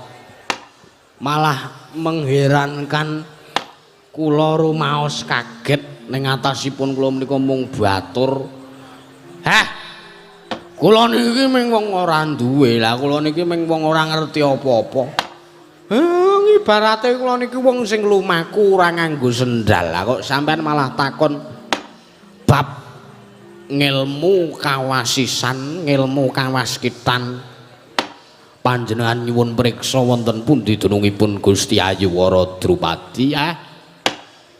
malah mengherankan kula rumaos kaget ning atasipun kula menika mung batur. Heh. Kula niki mung wong ora duwe. Lah kula niki mung wong ora ngerti apa-apa. Ibarate kula niki wong sing lumaku ora nganggo sendal. Lah kok sampean malah takon bab ngilmu kawasisan, ngilmu kawaskitan. Panjenengan nyuwun priksa wonten pundi dunungipun Gusti Ayu Wara Drupadi?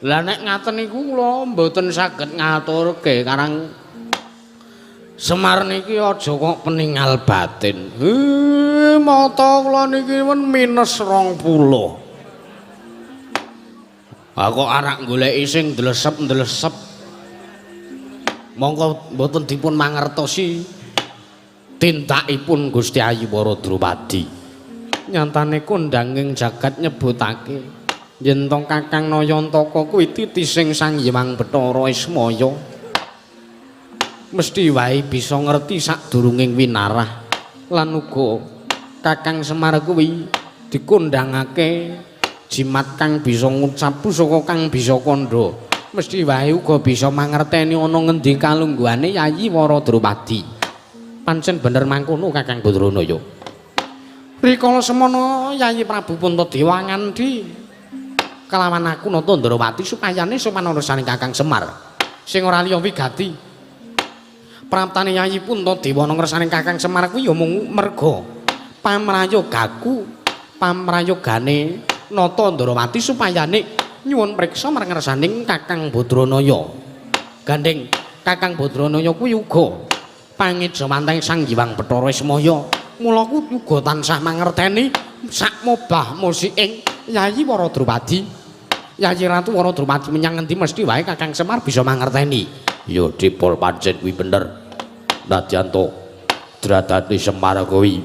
Lah nek ngaten niku kula mboten saged ngaturke karang Semar niki aja kok peningal batin. Mata kula niki pun minus 20. Ah kok arak goleki sing ndlesep-ndlesep. Monggo mboten dipun mangertosi tindakipun Gusti Ayu Wara Drupadi. Nyatane kondanging jagat nyebutake yen to Kakang Nayantaka kuwi titising Sang Hyang Bathara Ismaya. Mesti wae bisa ngerti sadurunging winarah lan uga Kakang Semar kuwi dikondhangake jimat kang bisa ngucap pusaka kang bisa kandha. Mesti wae uga bisa mangerteni ana ngendi kalungguhane Yayi Wara Drupadi. Pancen bener mangkono Kakang Badranaya. Rikala semono Yayi Prabu Puntadewa ngandhi kelawan aku Nata Ndrawati supayane sowan urusaning Kakang Semar sing ora liya wigati. Praptane Yayi Puntadewa ngersane Kakang Semar kuwi ya mung merga pamrayogaku, pamrayogane Nata Ndrawati supayane nyuwun priksa marang ngersaning Kakang Badranaya. Gandeng Kakang Badranaya kuwi uga pangejawantah Sang Hyang Bathara Ismaya. Mula ku uga tansah mangerteni sak mobah musiking Yayi Wara Drupadi. Yayi Ratu Wara Drupadi menyang ngendi mesti wae Kakang Semar bisa mangerteni. Ya dipol pancen kuwi bener. Nadyan to dradate Semar kuwi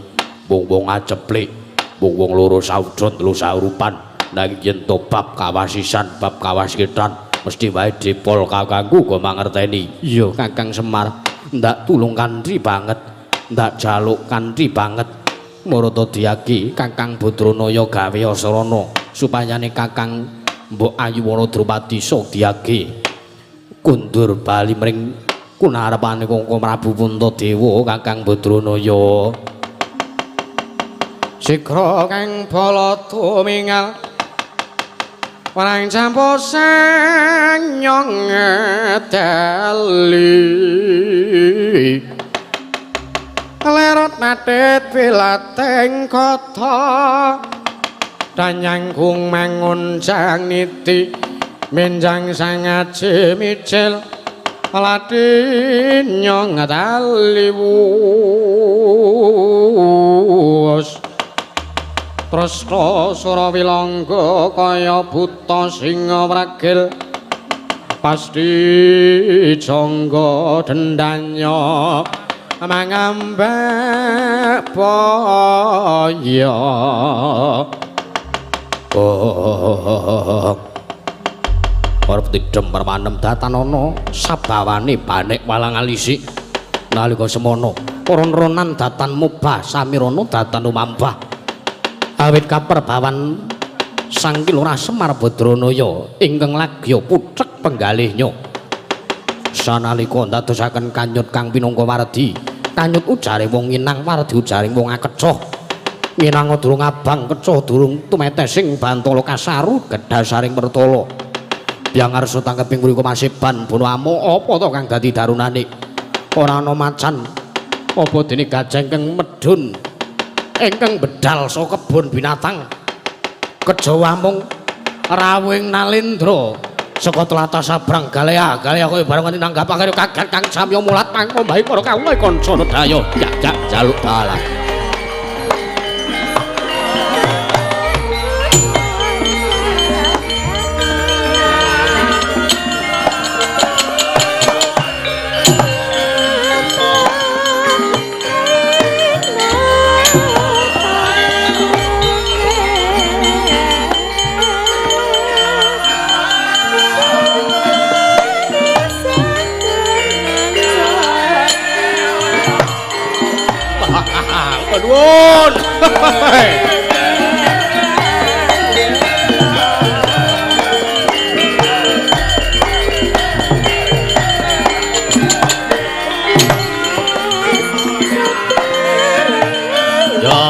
wong-wong aceplik, wong-wong loro saudon telu saurupan. Nanging yen to bab kawasisan, bab kawaskitan Mesti wae dipol kakangku go mangerteni. Iya Kakang Semar, ndak tulung kanthi banget, ndak jaluk kanthi banget. Marata diyaki Kakang Badranaya gawe asarana supayane Kakang Mbok Ayu Wara Drupadi Sadyake kundur bali mring kunarepane Kangkang Prabu Puntadewa Kakang Badranaya. Sigra kang bala tumingal warang campo sang nyong ngedali lerot natit wilateng kota danyangkung mangun jang niti menjang sangaji micil ladin nyong ngedali wus Prasta sura wilangga kaya buta singa wragil pasti jangga dendanya mangambek boyo. Oh, arep didem permanem datanana sabawane banek walang alisi nalika semono ron-ronan datan mubah samirana datan lumambah awit kaperbawan Sang Ki Lurah Semar Badranaya ingkang lagya puthek penggalihnya sanalika ndadosaken kanyut kang pinangka wardi kanyut ujare wong nginang wardi ujare wong akecoh nginang durung abang kecoh durung tumetesing bantala kasaru gedhasaring pertala biang arsa tangkeping mriku masiban bono amuk apa to kang dadi darunane ora ana macan apa dene gajah ingkang medhun ingkang bedal saka kebon binatang kejawa mung rawuhing nalendra saka tlatah sabrang galea galea kaya bareng nganti nanggap karo kaget kang samya mulat pangkombahi para kawula kanca nedaya jak jaluk dalan. Nuwun. Ya.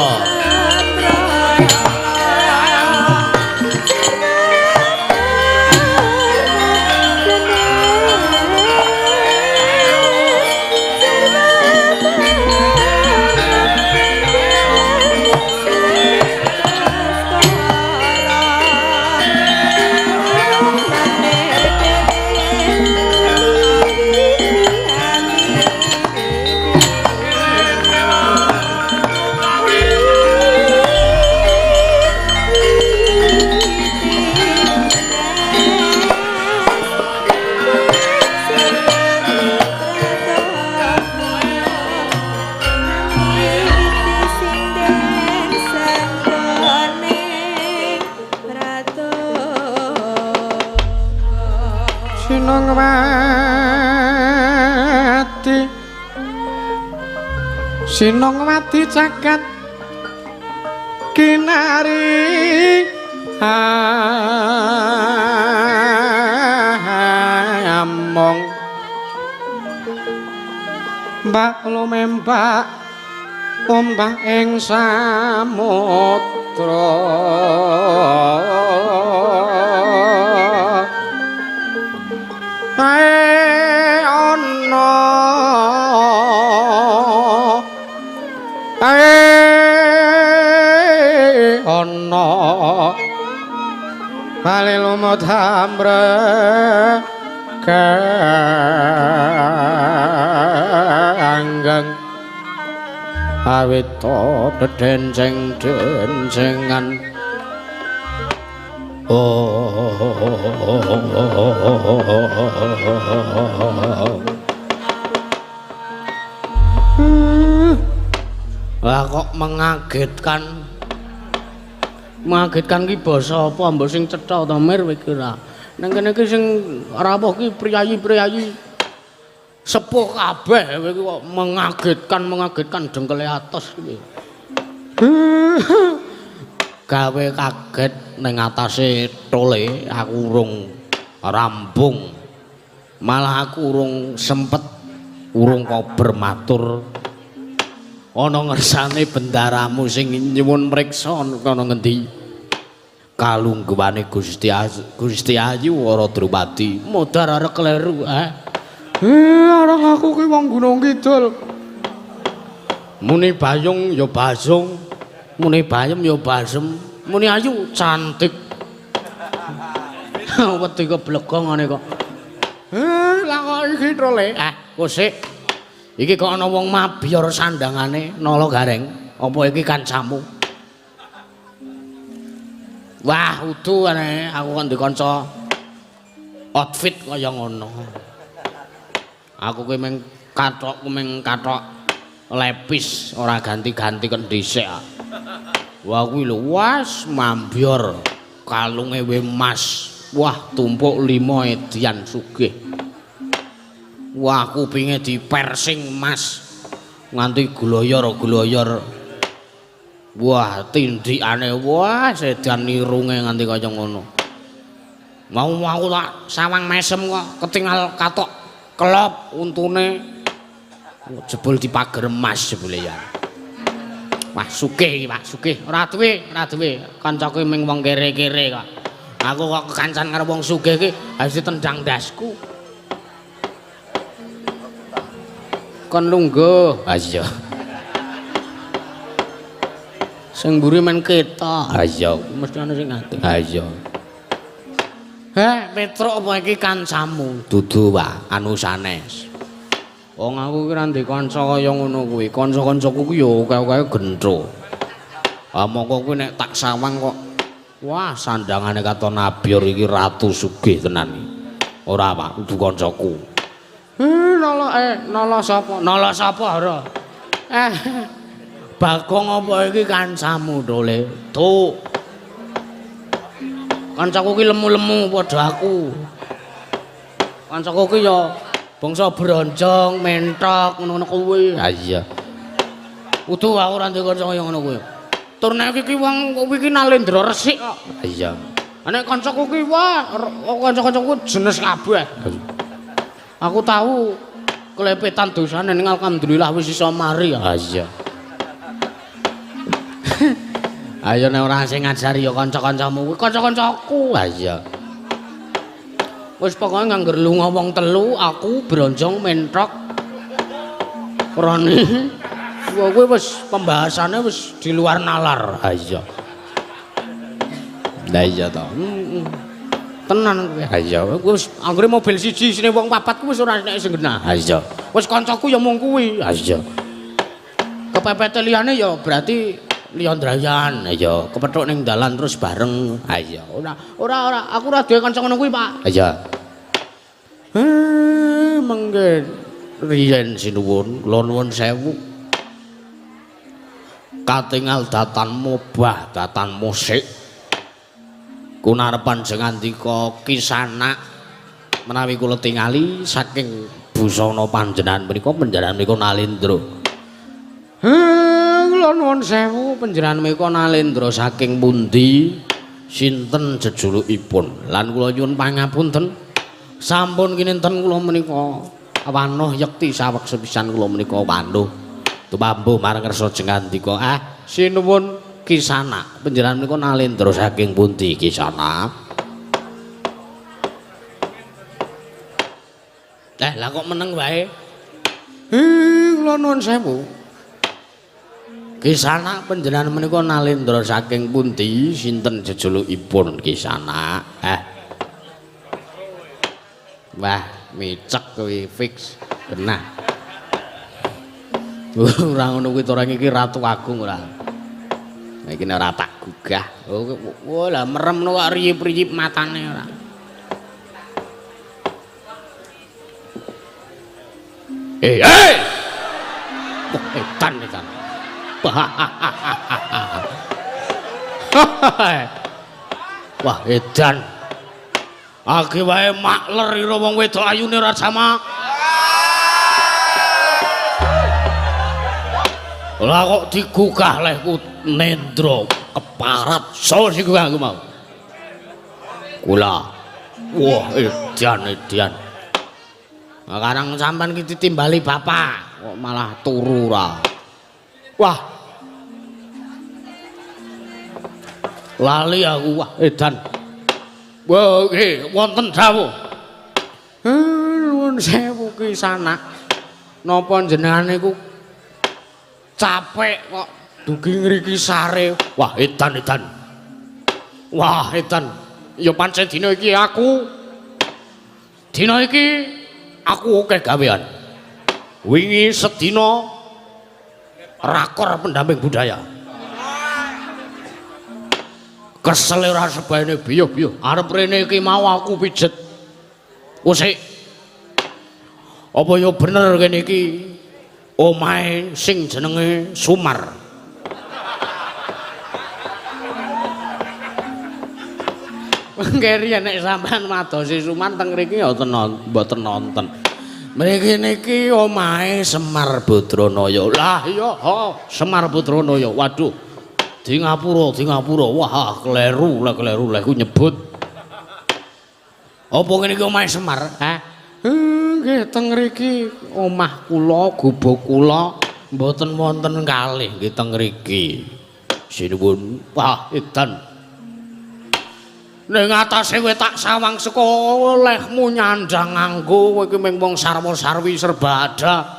Sinongwati caket kinari among mbak lumembak ombak ing samudra ae ana ae ana bali lumut hambre kanggeng awit dedenceng-dencengan. Oh, lah kok mengagetkan. Mengagetkan ki basa apa mbok sing cetha to Mir kowe ki ora. Nang kene iki sing rawuh ki priyayi-priyayi sepuh kabeh kowe iki kok mengagetkan dengkele atos iki. Gawe kaget ning atase tole aku urung rampung. Malah aku urung sempet urung kober matur. Ana ngersane bendaramu sing nyuwun mriksa ana ngendi? Kalungguhane Gusti Ayu Wara Drupadi. Modar arek kleru, eh. Arang aku ki wong Gunung Kidul. Muni Bayung ya Basung, muni Bayem ya Basem, muni Ayu cantik. Wedi keblegong ngene kok. Lah kok iki trole? Kosik. Iki kok ana wong mabiyor sandangane nala gareng. Apa iki kancamu? Wah, udu aneh, aku kok ndek kanca outfit kaya ngono. Aku ki mung kathokku mung kathok lepis, ora ganti-ganti kon dhisik. Wah kuwi lho, was mambyor kalunge we emas. Wah, tumpuk 5 edian sugih. Wah, kupinge dipersing emas nganti gloyor-gloyor. Wah, tindikane wah sedan irunge nganti kaya ngono. Mau aku tak sawang mesem kok ketingal katok kelop untune jebul dipager emas jebule ya. Wah, sugih iki, Pak, sugih. Ora duwe, ora duwe. Kancaku ming wong kere-kere kok. Aku kok kekancan karo wong sugih iki harus ditendang ndasku. Kon lungguh. Ha iya. Sing mburi men ketok. Ha iya, mesti ana sing nganti. Ha iya. Heh, Petruk apa iki kancamu? Dudu, Pak, anu sanes. Wong aku ki ra ndek kanca kaya ngono kuwi. Kanca-kancaku ku ya akeh-akeh gentho. Ah mongko kuwi nek tak sawang kok wah sandangane katon abior iki ratu sugih tenan iki. Ora, Pak, kudu kancaku. Nala nala sapa? Nala sapa ora? Bagong apa iki kancamu dole? Tuh. Kancaku ki lemu-lemu padha aku. Kancaku ki ya bangsa bronjong, mentok ngono-ngono kuwi. Ha iya. Kudu aku ora duwe kanca kaya ngono kuwi. Tur nek iki wong kuwi ki Nalendra resik kok. Ha iya. Nek kancaku ki wah, kanca-kancaku jenes kabeh. Aku tahu kelepetan dosane ning alhamdulillah wis iso mari. Ha iya. Ayo nek ora sing ngajari ya kanca-kancamu kuwi kanca-kancaku. Ha iya. Wis pokoke ngangger lunga wong telu, aku bronjong mentok Roni. Kuwi wis pembahasannya wis di luar nalar. Ha iya. Lah iya to. Tenan kuwi. Ha iya. Wis anggere mobil siji isine wong papat kuwi wis ora nek sing genah. Ha iya. Wis kancaku ya mung kuwi. Ha iya. Kepepet liyane ya berarti liya ndrayan. Ha iya, kepethuk ning dalan terus bareng. Ha iya. Ora ora ora aku ora duwe kanca ngono kuwi, Pak. Ha iya. Mengke riyen sinuwun, kula nuwun sewu. Katingal datan mobah, datan musik. Kunarepan jengandika Kisanak menawi kula tingali saking busana panjenengan menika panjenengan menika Nalendra. Kula nuwun sewu panjenengan menika Nalendra saking pundi sinten jejulukipun lan kula nyuwun pangapunten sampun kinten kula menika wanuh yekti saweg sepisan kula menika wanuh tumambuh marang ngersa jengandika. Sinuwun Kisanak panjenengan menika Nalendra saking pundi Kisanak? Lah kok meneng wae? Kula nuwun sewu. Kisanak panjenengan menika Nalendra saking pundi sinten jejulukipun Kisanak? Wah, micek kuwi fix genah. Ora ngono kuwi to iki Ratu Agung ora. Iki nek ora tak gugah. Oh, lah merem kok riyip-riyip matane ora. Eh! Wah, edan edan. Wah, edan. Age wae makler ira wong wedok ayune ora jamak. Lah kok digugah lehku Nendra keparat. So sing gugah aku mau. Kula. Wah, edan edan. Nah, karang sampean ki ditimbali bapak kok malah turu ra. Wah. Lali aku wah edan. Wah, nggih wonten dawuh. Nuwun sewu ki sanak. Napa jenengan niku capek kok dugi ngriki sare. Wah, edan edan. Wah, edan. Ya pancen dina iki aku akeh gawean. Wingi sedina rakor pendamping budaya. Kesel ora sebaene biyuh-biyuh. Arep rene iki mau aku pijet. Usik. Apa ya bener kene iki omahe sing jenenge Sumar. Mengke riyen nek sampean madosi Sumar teng mriki ya mboten nonton. Mriki niki omahe Semar Badranaya. Lah iya, Semar Badranaya. Waduh. Di ngapura, di ngapura. Wah, kleru, lah kleru leh ku nyebut. Apa ngene iki omahe Semar? Hah? Nggih, teng mriki omah kula, gubuk kula mboten wonten kalih nggih teng mriki. Sinuwun. Wah, edan. Ning atase kowe tak sawang saka lehmu nyandang nganggo kowe iki mung wong sarwa-sarwi serba ada.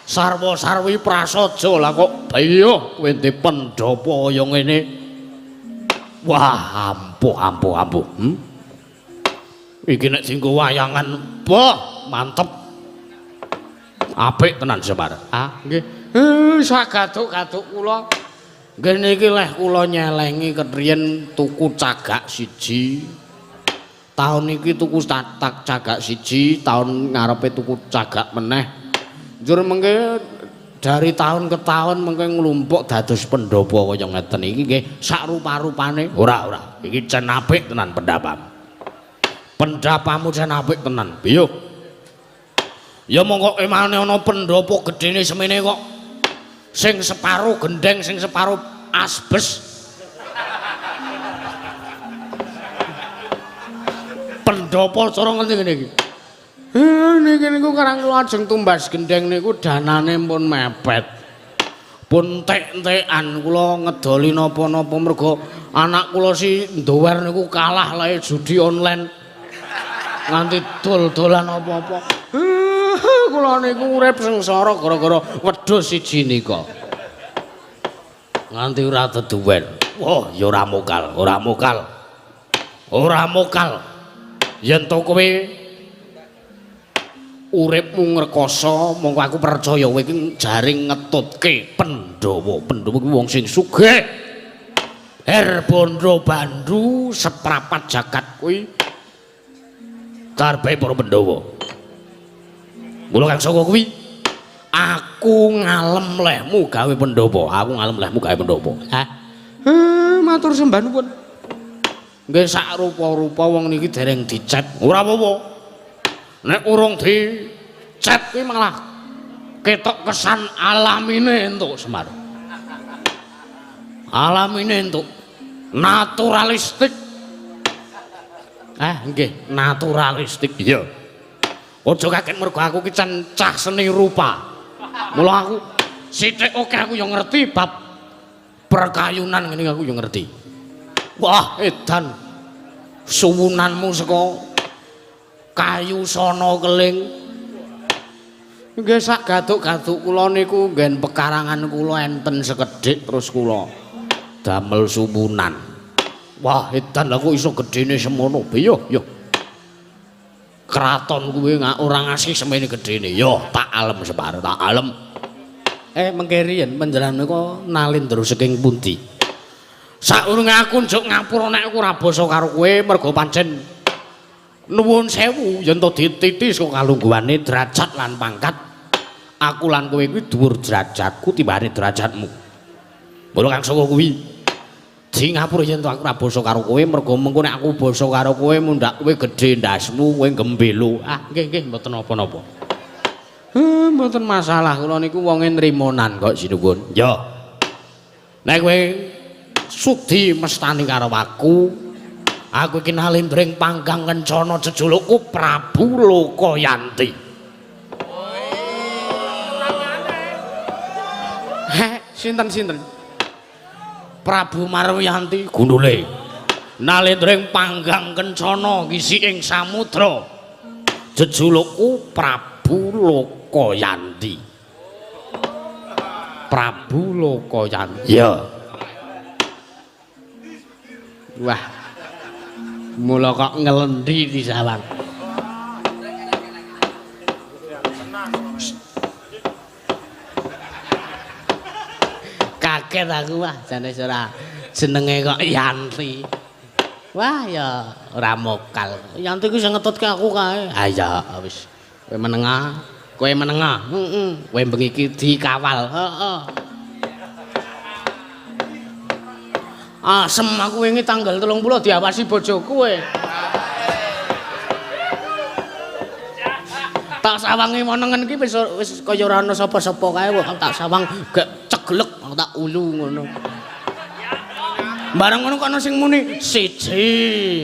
Sarwa-sarwi prasaja lah kok biyuh kowe ndek pendhapa kaya ngene. Wah, ampuh ampuh ampuh. Iki nek dienggo wayangan, wah, mantep. Apik tenan Semar. Ah, nggih. Sagaduk-gaduk kula. Nggih niki leh kula nyelengi kepriyen tuku cagak siji. Taun iki tuku tak cagak siji, taun ngarepe tuku cagak meneh. Njur mengke dari tahun ke tahun mengke nglumpuk dados pendhapa kaya ngeten iki nggih sak rupa-rupane. Ora, ora. Iki cen apik tenan pendhapamu. Pendhapamu cen apik tenan. Biyuh. Ya mongko emane ana pendhapa gedene semene kok. Sing separo gendeng, sing separo asbes. Pendhapa cara ngerti ngene iki. Niki niku karang kula ajeng tumbas gendeng niku danane pun mepet. Pun entek-entekan kula ngedoli napa-napa mergo anak kula si ndower niku kalah lae judi online. Nganti dol-dolan apa-apa. Kula niku urip sengsara gara-gara wedhus siji nika. Nganti ora teduwen. Wah, ya ora mokal, ora mokal. Ora mokal. Yen to kowe uripmu ngrekoso, mongko aku percaya kowe iki jaring ngetutke Pandhawa. Pandhawa kuwi wong sing sugih. Her bondo bandu seprapat jagat kuwi karepe para Pandhawa. Mula kang saka kuwi aku ngalem lehmu gawe pendhapa, aku ngalem lehmu gawe pendhapa. Hah? Matur sembah nuwun. Nggih sak rupa-rupa wong niki dereng dicet. Ora apa-apa. Nek urung dicet kuwi malah ketok kesan alamine entuk Semar. Alamine entuk naturalistik. Nggih, naturalistik. Iya. Aja kaget mergo aku ki cah seni rupa. Mula aku sithik oke aku ya ngerti bab perkayunan ngene aku ya ngerti. Wah, edan. Suwunanmu saka kayu sono keling. Nggih sak gaduk-gaduk kula niku nggen pekarangan kula enten sekedhik terus kula damel suwunan. Wah, edan lha kok iso gedene semono. Biyuh, yo. Kraton kuwi ora ngasih semene gedene. Yo, tak alem Semar, tak alem. Mengke riyen panjenengan menika nalindra saking pundi? Saurunge aku njuk ngapura nek aku ora basa karo kowe mergo pancen nuwun sewu yen to dititi saka kalungguhane derajat lan pangkat. Aku lan kowe kuwi dhuwur derajatku timbane derajatmu. Mula kang saka kuwi Di ngapura yen to aku ora basa karo kowe mergo mengko nek aku basa karo kowe mundhak kowe gedhe ndasmu, kowe gembelo. Ah, nggih nggih mboten napa-napa. Mboten masalah kula niku wonge nrimonan kok sinuwun. Ya. Nek kowe sudi mestani karo aku, aku iki nalindring panggang kencana jejulukku Prabu Lokayanti. Heh, sinten-sinten? Prabu Marwiyanti gundule. Nalindring panggang kencana ngisi ing samudra. Jejulukku Prabu Lokayanti. Prabu Lokayanti. Ya. Wah. Mula kok ngelendi disawang. Kaget aku wah jane ora jenenge kok Yanti. Wah ya ora mokal. Yanti ku sing ngetutke aku kae. Ha iya wis. Kowe menengah, kowe menengah. Heeh. Kowe bengi iki dikawal. Heeh. Asem aku wingi tanggal 30 diawasi bojoku kowe. Tak sawangi menengen iki wis wis kaya ora ana sapa-sapa kae kok tak sawang gak ceglek tak ulu ngono. Bareng ngono kok ana sing muni siji.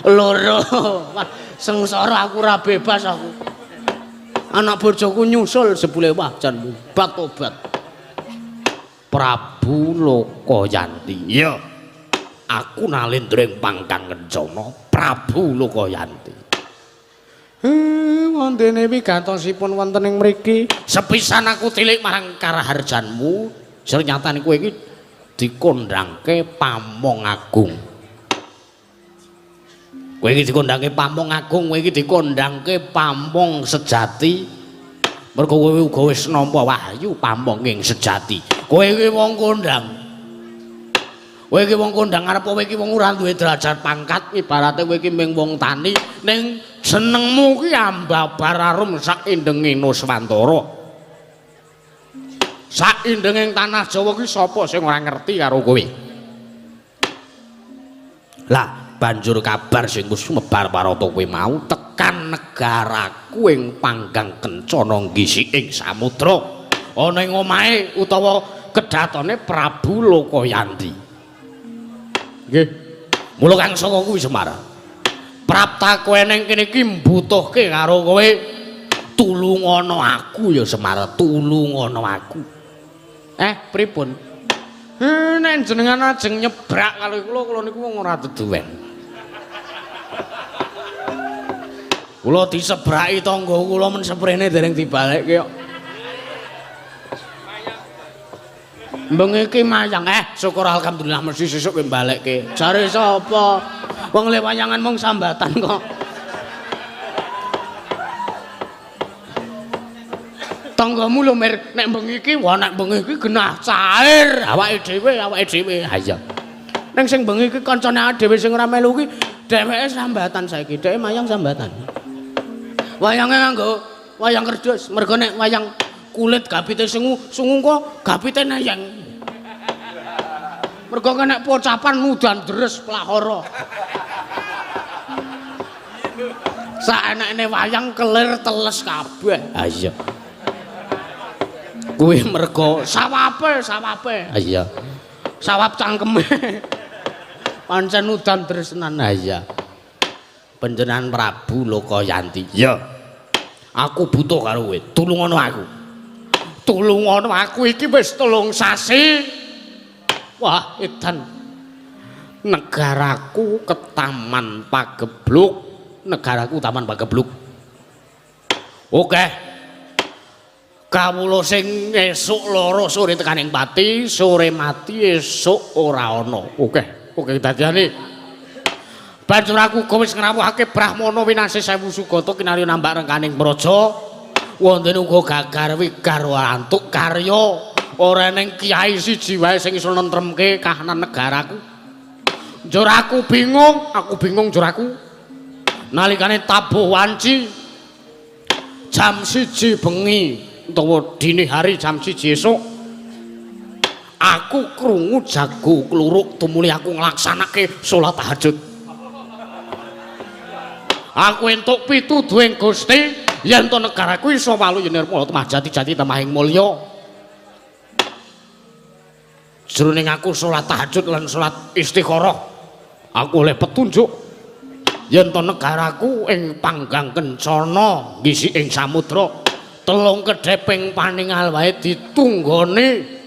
Loro. Wah, sengsara aku ora bebas aku. Anak bojoku nyusul jebule wah jan bat tobat. Prabu Lokayanti. Iya. Aku nalindring pangkang kencana Prabu Lokayanti. Wondene wigantosipun wonten ing mriki. Sepisan aku tilik marang karaharjanmu, ternyatane kowe iki dikondhangke Pamong Agung. Kowe iki dikondhangke Pamong Agung, kowe iki dikondhangke Pamong sejati. Mergo kowe uga wis nampa wahyu pamong ing sejati. Kowe iki wong kondhang. Kowe iki wong kondhang arep kowe iki wong ora duwe derajat pangkat, ibarate kowe iki mung wong tani ning senengmu ki ambabar arum sak indenge Nuswantara. Sak indenging tanah Jawa ki sapa sing ora ngerti karo kowe? Lah, banjur kabar sing wis mebar parata kowe mau tekan negaraku ing panggang kencana nggisi ing samudra ana ing omahe utawa kedatone Prabu Lokayanti. Nggih. Mula kang saka kuwi Semar. Prapta kowe ning kene iki mbutuhke karo kowe. Tulungana aku ya Semar, tulungana aku. Pripun? Nek jenengan ajeng nyebrak karo kula, kula niku wong ora deduwen. Kula disebraki tangga kula men seprene dereng dibalekke kok. Bengi iki mayang, syukur alhamdulillah mesti sesuk kowe balekke. Jare sapa? Wong le wayangan mung sambatan kok. Tanggamu lho Mir, nek bengi iki, wah nek bengi iki genah cair. Awake dhewe, awake dhewe. Ha iya. Ning sing bengi iki kancane awake dhewe sing ora melu iki dheweke sambatan saiki, dheweke mayang sambatan. Wayange nganggo wayang kerdus, mergo nek wayang kulit gapite sungu, sungu kok gapite nayang. Mergo nek pocapan udan deres plahara. Saenekne wayang kelir teles kabeh. Ha iya. Kuwi mergo sawape, sawape. Ha iya. Sawap cangkeme. Pancen udan deres tenan. Ha iya. Panjenengan Prabu Lokayanti. Iya. Aku butuh karo kowe. Tulungono aku. Tulungono aku iki wis 3 sasi. Wah, edan. Negaraku ketaman pagebluk. Negaraku taman pagebluk. Oke. Kawula sing esuk loro sore tekan ing pati, sore mati esuk ora ana. Oke, oke dadiane. Banjur aku uga wis ngrawuhake Brahmana winasih sewu sugata kinarya nambak rengkaning praja. Wonten uga gagar wigar antuk karya. Ora eneng kiai siji wae sing iso nentremke kahanan negaraku. Njur aku bingung njur aku. Nalikane tabuh wanci jam 1 bengi utawa dini hari jam 1 esuk. Aku krungu jago kluruk tumuli aku nglaksanake salat tahajud. Aku entuk pituduhing Gusti yen to negaraku iso waluya nirmala temah jati-jati temahing mulya. Jroning aku salat tahajud lan salat istikharah, aku oleh petunjuk yen to negaraku ing Panggang Kencana ngisi ing samudra telung kedheping paningal wae ditunggone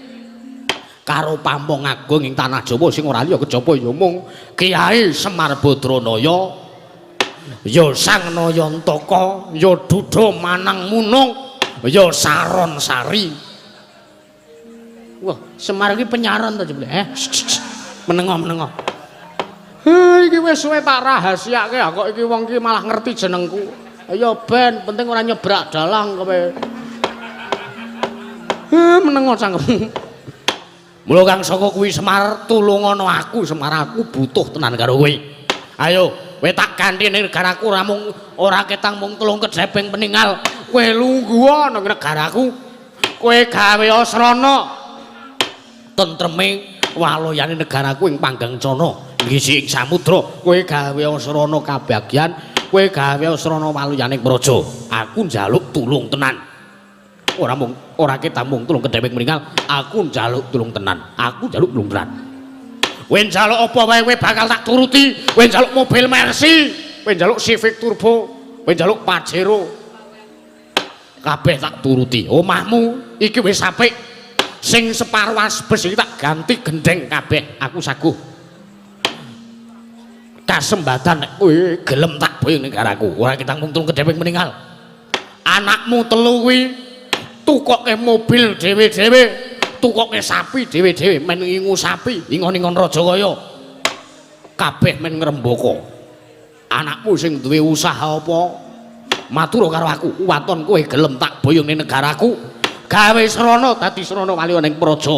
karo pamong agung ing tanah Jawa sing ora liya kejaba ya mung Kiai Semar Badranaya, ya Sang Nayantaka, ya Duda Manang Munung, ya Saron Sari. Wah, Semar iki penyaron to jebule. Menengo-menengo. Iki wis suwe tak rahasiake kok iki wong iki malah ngerti jenengku. Ya ben, penting ora nyebrak dalang kowe. Menengo cangkemmu. Mula kang saka kuwi Semar tulungono aku, Semar aku butuh tenan karo kowe. Ayo, kowe tak ganti ning negaraku ora mung ora ketang mung telung kedheping peningal. Kowe lungguh nang negaraku. Kowe gawe asrana tentreme waloyane negaraku ing Panggang Cana ngisi ing samudra. Kowe gawe asrana kabagyan, kowe gawe asrana waloyane praja. Aku njaluk tulung tenan. Ora mung ora ketang mung tulung kedheping peningal, aku njaluk tulung tenan. Aku njaluk tulung tenan. Kowe njaluk apa wae kowe bakal tak turuti. Kowe njaluk mobil Mercy, kowe njaluk Civic Turbo, kowe njaluk Pajero. Kabeh tak turuti. Omahmu iki wis apik. Sing separo asbes iki tak ganti gendeng kabeh. Aku saguh. Kasembatan nek kowe gelem tak boyong negaraku. Ora ketang mung tulung kedheping peningal. Anakmu telu kuwi tukoke mobil dhewe-dhewe, tukoke sapi dhewe-dhewe, men ngingu sapi, ingon-ingon raja kaya. Kabeh men ngrembaka. Anakmu sing duwe usaha apa? Matur karo aku, waton kowe gelem tak boyong ning negaraku. Gawe srana dadi srana wali ning praja.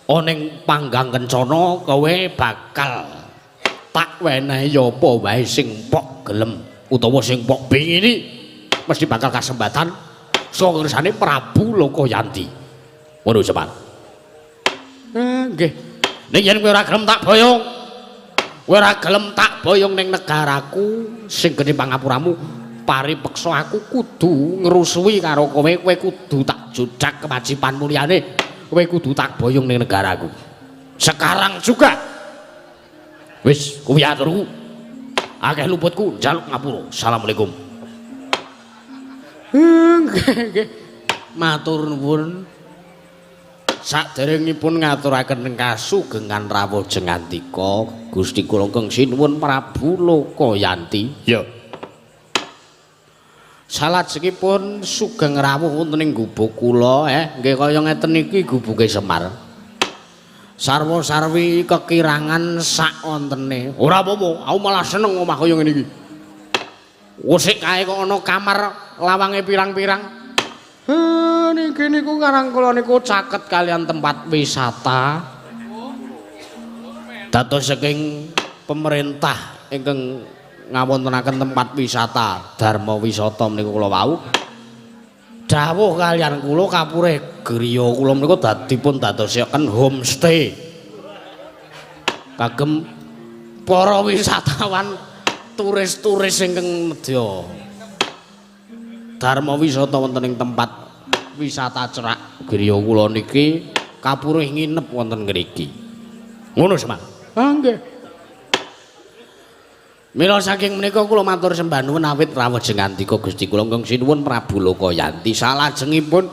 Ana ning Panggang Kencana kowe bakal tak wenehi apa wae sing pok gelem utawa sing pok pingini, mesti bakal kasembatan saka ngersane Prabu Lokayanti. Ngono Semar. Nggih. Ning yen kowe ora gelem tak boyong, kowe ora gelem tak boyong ning negaraku sing gedhe pangapuramu, paripeksa aku kudu ngrusuhi karo kowe, kowe kudu tak judak kewajibanmu liyane, kowe kudu tak boyong ning negaraku. Sekarang juga. Wis, kuwi aturku. Akeh luputku njaluk ngapura. Assalamualaikum. Nggih, nggih. Matur nuwun. Saderengipun ngaturaken kasugengan rawuh jengandika Gusti kula ingkang sinuwun Prabu Lokayanti. Ya. Salajengipun sugeng rawuh wonten ing gubuk kula, nggih kaya ngeten iki gubuke Semar. Sarwa-sarwi kekirangan sak wontene. Ora apa-apa, aku malah seneng omah kaya ngene iki. Usik kae kok ana kamar lawange pirang-pirang. Niki niku karang kula niku caket kalian tempat wisata. Dados saking pemerintah ingkang ngawontenaken tempat wisata Dharma Wisata menika kula wau dawuh kalian kula kapurih griya kula menika dipun dadosaken homestay kagem para wisatawan turis-turis ingkang nedya Dharma Wisata wonten ing tempat wisata cerak griya kula niki kapurih nginep wonten ngriki. Ngono Semar. Ah nggih. Mila saking menika kula matur sembah nuwun awit rawuh jengandika Gusti kula ingkang sinuwun Prabu Lokayanti. Salajengipun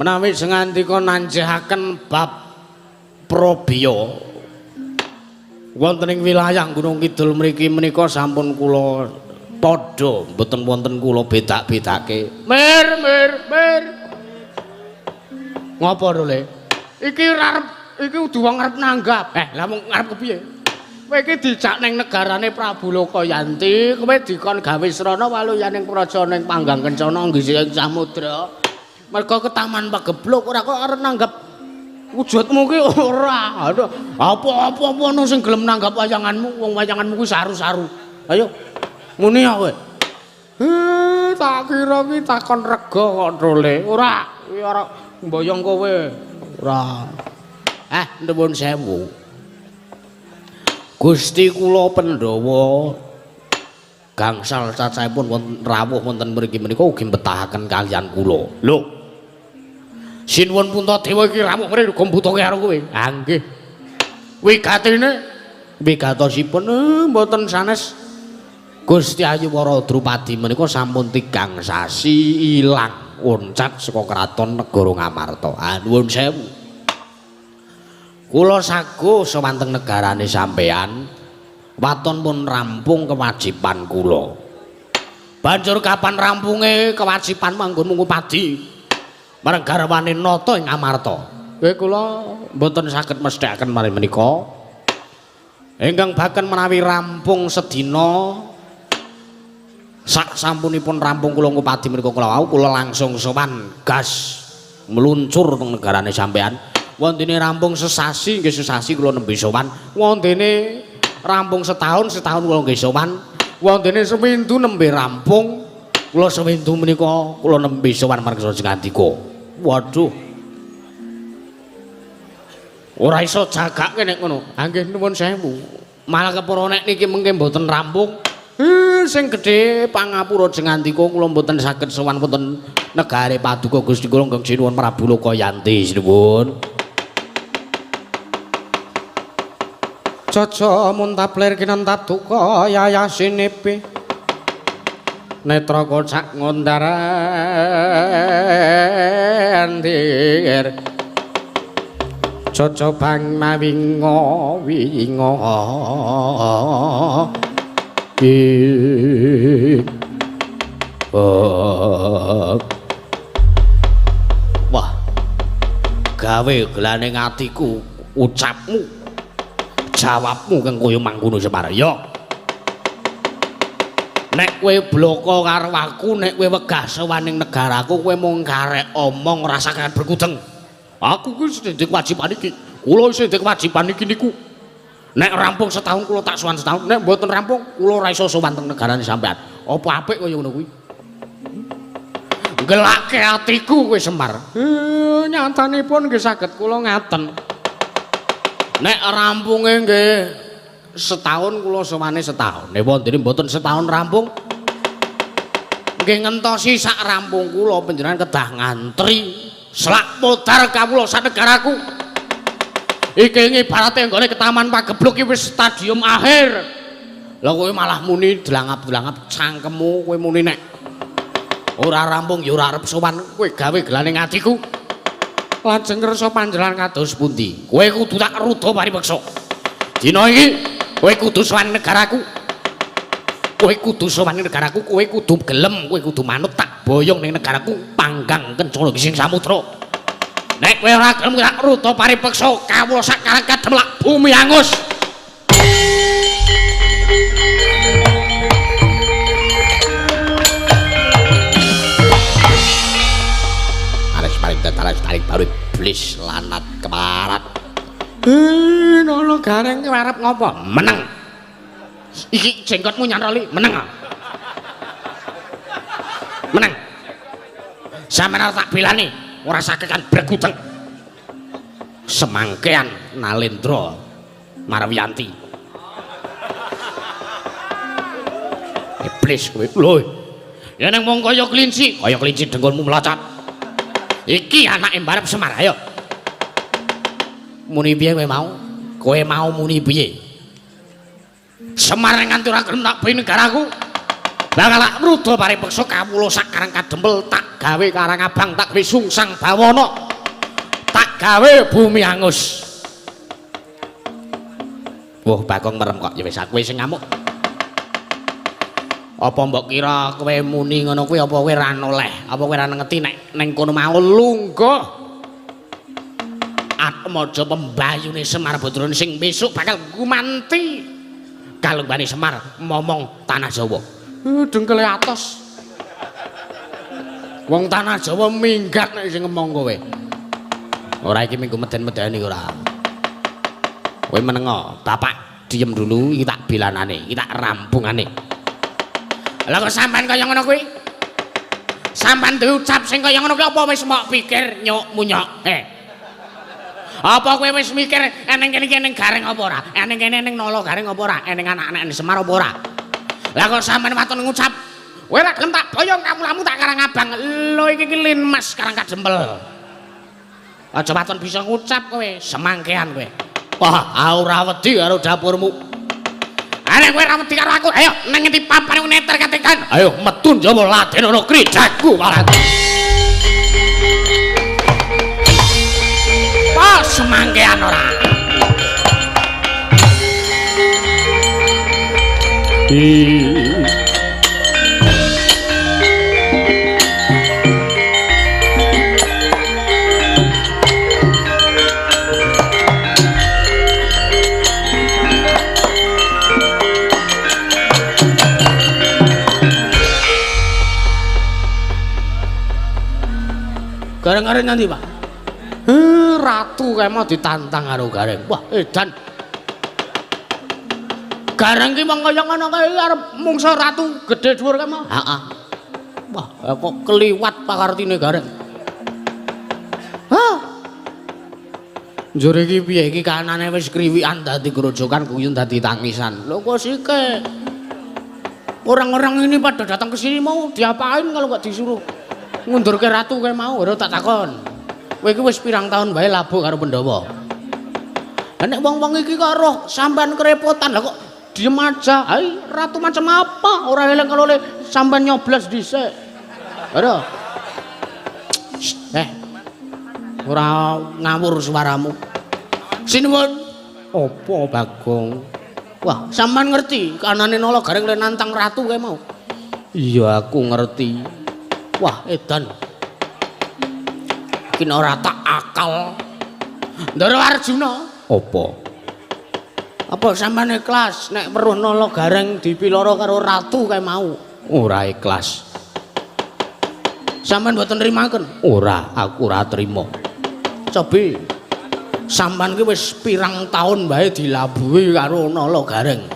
menawi jengandika nanjehaken bab probya wonten ing wilayah Gunung Kidul mriki menika sampun kula padha mboten wonten kula bedak-bedake. Mir mir mir. Ngopo to, Le? Iki arep iki kudu wong arep nanggap. Lah mung arep kepiye? Kowe iki dijak ning negarane Prabu Lokayanti, kowe dikon gawe srana waluyaning praja ning Panggang Kencana nggih ing samudra. Mergo ketaman pagebluk ora kok arep nanggap wujudmu ki ora. Aduh, apa-apa ana sing gelem nanggap wayanganmu, wong wayanganmu kuwi saru-saru. Ayo muni ya kowe. Tak kira ki takon rega kok, Dole. Ora, kuwi ora mboyong kowe. Ora. Ah, nuwun sewu. Gusti kula Pandhawa gangsal cacahipun wonten rawuh wonten mriki menika ugi mbetahaken kaliyan kula. Lho. Sinuwun Puntadewa iki rawuh mrene uga mbutuhke karo kowe. Ah nggih. Wigatine wigatosipun mboten sanes Gusti Ayu Wara Drupadi menika sampun tigang sasi ilang oncat saka kraton negara Ngamarta. Ah nuwun sewu. Kula sago sowan teng negarane sampean. Waton pun rampung kewajiban kula. Banjur kapan rampunge kewajiban manggonmu ngupadi marang garwane nata ing Amarta? Nggih kula mboten saged mesthekaken malih menika. Ingkang baken menawi rampung sedina sak sampunipun rampung kula ngupadi menika kula wau kula langsung sowan gas meluncur teng negarane sampean. Wontene rampung sesasi nggih sesasi kula nembe sowan. Wontene rampung setahun, setahun kula nggih sowan. Wontene sewindu nembe rampung, kula sewindu menika kula nembe sowan marang Jengandika. Waduh. Ora iso jagake nek ngono. Ha nggih nuwun sewu. Malah kepara nek niki mengke mboten rampung. Sing gedhe pangapura Jengandika kula mboten saged sowan wonten negare paduka Gusti kula ingkang sinuwun Prabu Lokayanti sinuwun. Caca muntablir kinentap duka yayasinipi netra kocak ngondarandir caca bang mawinga winga Wah, gawe gelane atiku ucapmu jawabmu kang kaya mangkono Semar. Ya. Nek kowe bloko karo aku, nek kowe wegah sowan ning negaraku, kowe mung karek omong ora sakehan berkudeng. Aku kuwi sing ndek kewajiban iki. Kula sing ndek kewajiban iki niku. Nek rampung setahun kula tak sowan setahun, nek mboten rampung kula ora iso sowan teng negarane sampean. Apa apik kaya ngono kuwi? Gelake atiku kowe Semar. Nyatanipun nggih saged kula ngaten. Nek rampunge nggih setahun kula sowane setahun. Nek wontene mboten setahun rampung nggih ngentosi sak rampung kula panjenengan kedah ngantri selak modar kawula sak negaraku. Iki ngibarate nggone ke Taman Pagebluk iki wis stadium akhir. Lah kowe malah muni dlangap-dlangap cangkemmu kowe muni nek ora rampung ya ora arep sowan kowe gawe gelane atiku. Lajeng kersa panjenengan kados pundi? Kowe kudu tak ruda paripeksa. Dina iki kowe kudu sowan negaraku. Kowe kudu sowan negaraku, kowe kudu gelem, kowe kudu manut tak boyong ning negaraku panggang kencana gising samudra. Nek kowe ora gelem tak ruda paripeksa kawula sak karang kademlak bumi angus. Aris paling tarik tarik baru iblis lanat kemarat. Nono gareng kowe arep ngopo? Meneng. Iki jengkotmu nyantroli, meneng. Meneng. Sampeyan arep tak belani, ora sakekan bregudeng. Semangkean Nalendra Marwiyanti. Iblis kowe. Lho. Ya nang wong kaya kelinci dengkulmu mlocat. Iki anake mbarep Semar, ayo. Muni piye kowe mau? Kowe mau muni piye? Semar nganti ora gelem tak ben negaraku. Bakal tak mruda paripeksa kawula sak karang kadempel tak gawe karang abang tak gawe sungsang bawana. Tak gawe bumi angus. Wah, Bagong merem kok ya wis aku sing ngamuk. Apa mbok kira kowe muni ngono kuwi apa kowe ora noleh? Apa kowe ora ngerti nek ning kono mau lungguh Atmaja pembayune Semar Badrane sing besok bakal gumanti kalunggane Semar momong tanah Jawa. Dengkele atos. Wong tanah Jawa minggat nek sing ngomong kowe. Ora iki minggu meden-medeni ora. Kowe menengo, bapak diem dulu iki tak belanane, iki tak rampungane. Lah kok sampean kaya ngono kuwi? Sampean diucap sing kaya ngono kuwi apa wis mok pikir nyok munyok? Apa kowe wis mikir eneng kene iki eneng Gareng apa ora? Eneng kene eneng Nala Gareng apa ora? Eneng anak-anak Semar apa ora? Lah kok sampean waton ngucap, kowe ora gelem tak boyong kamulamu tak Karang Abang. Lho iki ki Linmas Karang Kadempel. Aja waton bisa ngucap kowe, semangkean kowe. Wah, aku ora wedi karo dapurmu. Nek kowe ora wedi karo aku, ayo nang ngendi papane neter katekan. Ayo metu njaba laden ana krijaku malah. Wah, semangkean ora. Gareng-gareng nanti, Pak. Ratu kae mau ditantang karo Gareng. Wah, edan. Gareng ki mong kaya ngono kae arep mungsa ratu gedhe dhuwur kae mau. Heeh. Wah, kok keliwat pakartine Gareng. Hah. Njur iki piye iki kanane wis kriwikan dadi grojokan guyun dadi tangisan. Lho kok sike. Orang-orang ini pada datang ke sini mau diapain kalau nggak disuruh ngundurke ratu kae mau? Ora tak takon. Kowe iki wis pirang tahun wae labuh karo Pandhawa. Lah nek wong-wong iki kok roh sampean kerepotan, lah kok diem aja. Hai, ratu macam apa? Ora eling kalau le sampean nyoblos dhisik. Ora. Ora ngawur suaramu. Sinuwun. Apa Bagong? Wah, sampean ngerti kanane Nala Gareng le nantang ratu kae mau? Iya, aku ngerti. Wah, edan. Iki ora tak akal. Ndara Arjuna. Apa? Apa sampean ikhlas nek weruh Nala Gareng dipiloro karo ratu kae mau? Ora ikhlas. Sampean mboten nrimaken? Ora, aku ora trima. Cobi. Sampean ki wis pirang taun wae dilabuhi karo Nala Gareng.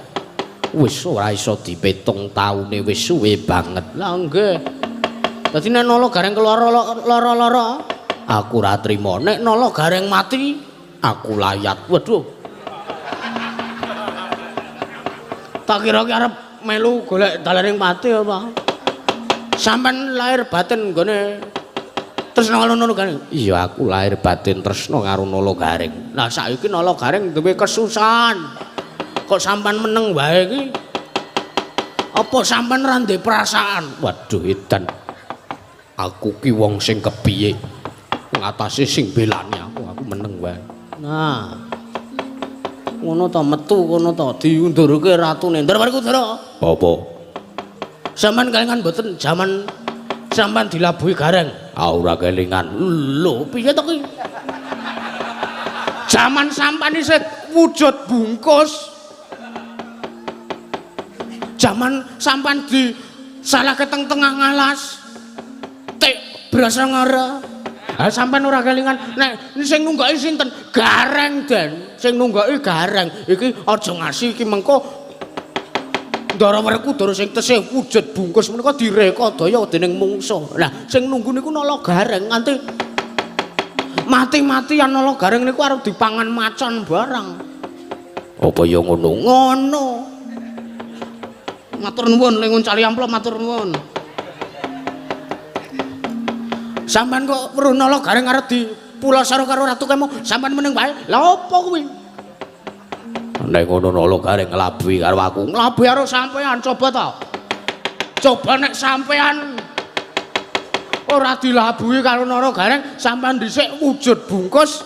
Wis ora iso dipitung taune, wis suwe banget. Lah nggih. Dadi nek Nala Gareng keloro-loro, aku ora trima. Nek Nala Gareng mati, aku layat. Waduh. Tak kira ki arep melu golek dalaning pati apa. Sampeyan lahir batin nggone tresna karo Nala Gareng. Iya, aku lahir batin tresna karo Nala Gareng. Lah saiki Nala Gareng duwe kesusahan. Kok sampean meneng wae iki? Apa sampean ora ndek perasaan? Waduh, edan. Aku ki wong sing kepiye? Ngatasi sing belani aku meneng wae. Nah. Ngono ta metu kono ta diundurke ratune. Ndara Werkudara. Apa? Sampeyan kelingan mboten jaman sampean dilabuhi Gareng? Ah, ora kelingan. Lho, piye to ki? Jaman sampean isih wujud bungkus. Jaman sampean di salahke teng tengah ngalas. Tik brasa ngara. Ha sampean ora kelingan nek sing nunggoki sinten? Gareng, Den. Sing nunggoki Gareng. Iki aja ngasi iki mengko Ndara Werkudara sing tesih wujud bungkus menika direkadaya dening mungsuh. Lah sing nunggu niku Nala Gareng nganti mati-matian Nala Gareng niku arep dipangan macan barang. Apa ya ngono? Ngono. Matur nuwun ning nguncali amplop matur nuwun. Sampeyan kok weruh Nala Gareng arep dipulasara karo ratu kemo, sampeyan meneng wae. Lah apa kuwi? Nek ngono Nala Gareng nglabuhi karo aku. Nglabuhi karo sampeyan coba ta. Coba nek sampeyan ora dilabuhi karo Nala Gareng, sampeyan dhisik wujud bungkus.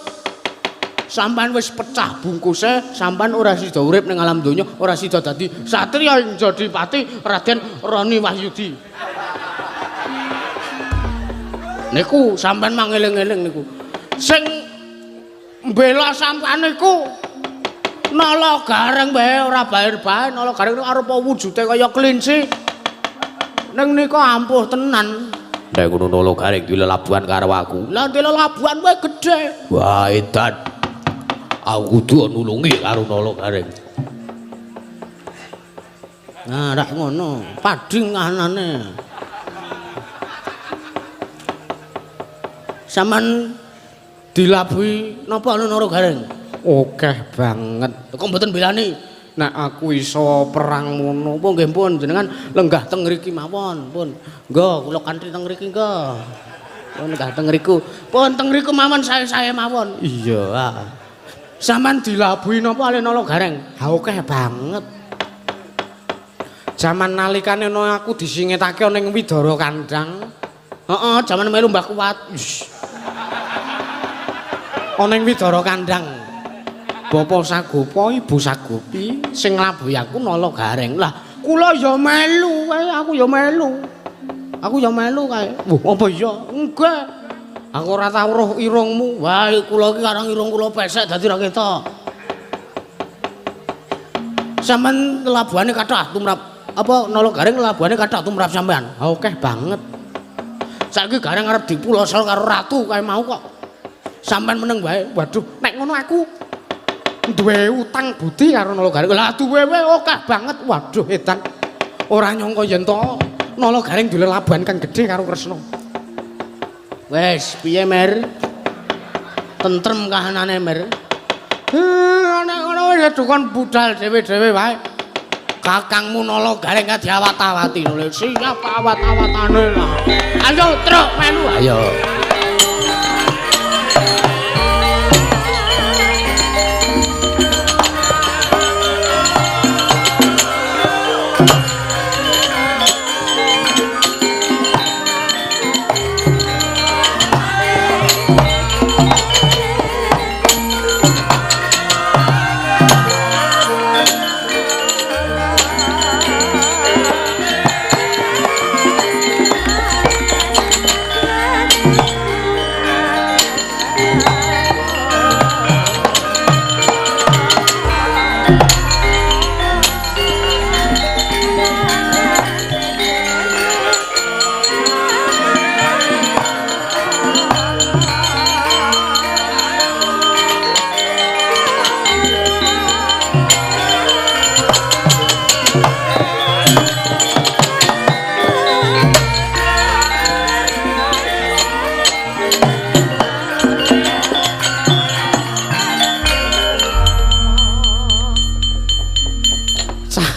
Sampeyan wis pecah bungkuse, sampeyan ora sida urip ning alam donya, ora sida dadi satriya ing Jodipati Raden Roni Wahyudi. Niku sampean mangeling-eling niku. Sing mbela sampean niku Nala Gareng wae ora bair-bair. Nala Gareng niku arupa wujude kaya kelinci. Ning nika ampuh tenan. Nek ngono Nala Gareng duwe lelabuhan karo aku. Lah duwe lelabuhan wae gedhe. Wah, edan. Aku kudu nulungi karo Nala Gareng. Nah, rak ngono, pading anane. Sampeyan Dilabuhi napa Nara Gareng? Akeh banget. Kok mboten belani? Nek aku iso perang ngono, apa nggih pun jenengan lenggah teng mriki mawon, pun. Nggo kula kanthi teng mriki nggo. Pun lenggah teng mriku. Pun teng mriku mawon sae-sae mawon. Iya. Sampeyan dilabuhi napa ale Nala Gareng? Ha akeh banget. Jaman nalikane ana aku disingetake ana ing Widara Kandang. Heeh, jaman melu Mbah Kuwat. Ana ing Widara Kandang. Bapak Sagopa, Ibu Sagopi sing nglabuhi aku Nala Gareng. Lah, kula ya melu kae, aku ya melu. Aku ya melu kae. Wah, apa iya? Enggak. Aku ora tau roh irungmu. Wah, kula iki karang irung kula pesek dadi ra ketok. Sampeyan labuhane kathah tumrap apa Nala Gareng labuhane kathah tumrap sampean. Ha akeh banget. Saiki Gareng arep dipulosol karo ratu kae mau kok. Sampeyan meneng wae. Waduh, nek ngono aku duwe utang budi karo Nala Gareng. Lah duwe wae akeh banget. Waduh, edan. Ora nyangka yen to Nala Gareng duwe labuhan kang gedhe karo Kresna. Wes, piye Mer? Tentrem kahanane Mer? Nek ngono wis dukon budal dhewe-dhewe wae. Kakangmu Nala Gareng ka diawat-awati lho. Siap awat-awatane lah. Ayo truk melu. Ayo.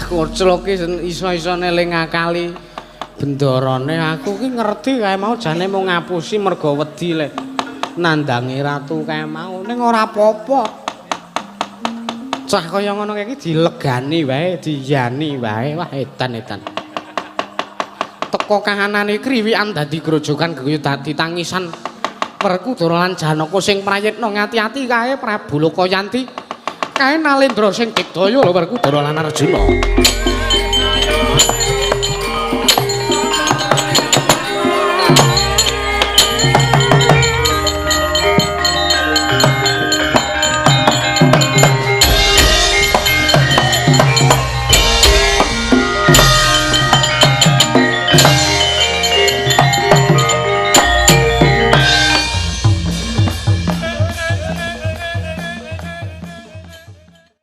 Koclok ki iso-isone le ngakali bendorone aku ki ngerti kae mau jane mau ngapusi mergo wedi le nandangi ratu kae mau ning ora apa-apa. Cah kaya ngono kae iki dilegani wae, diyani wae. Wah edan-edan. Teko kahanane kriwikan dadi grojogan geguyu dadi tangisan Werkudara lan Janaka sing prayitna ngati-ati kae Prabu Lokayanti. Kae Nalendra sing digdaya lho Werkudara lan Arjuna.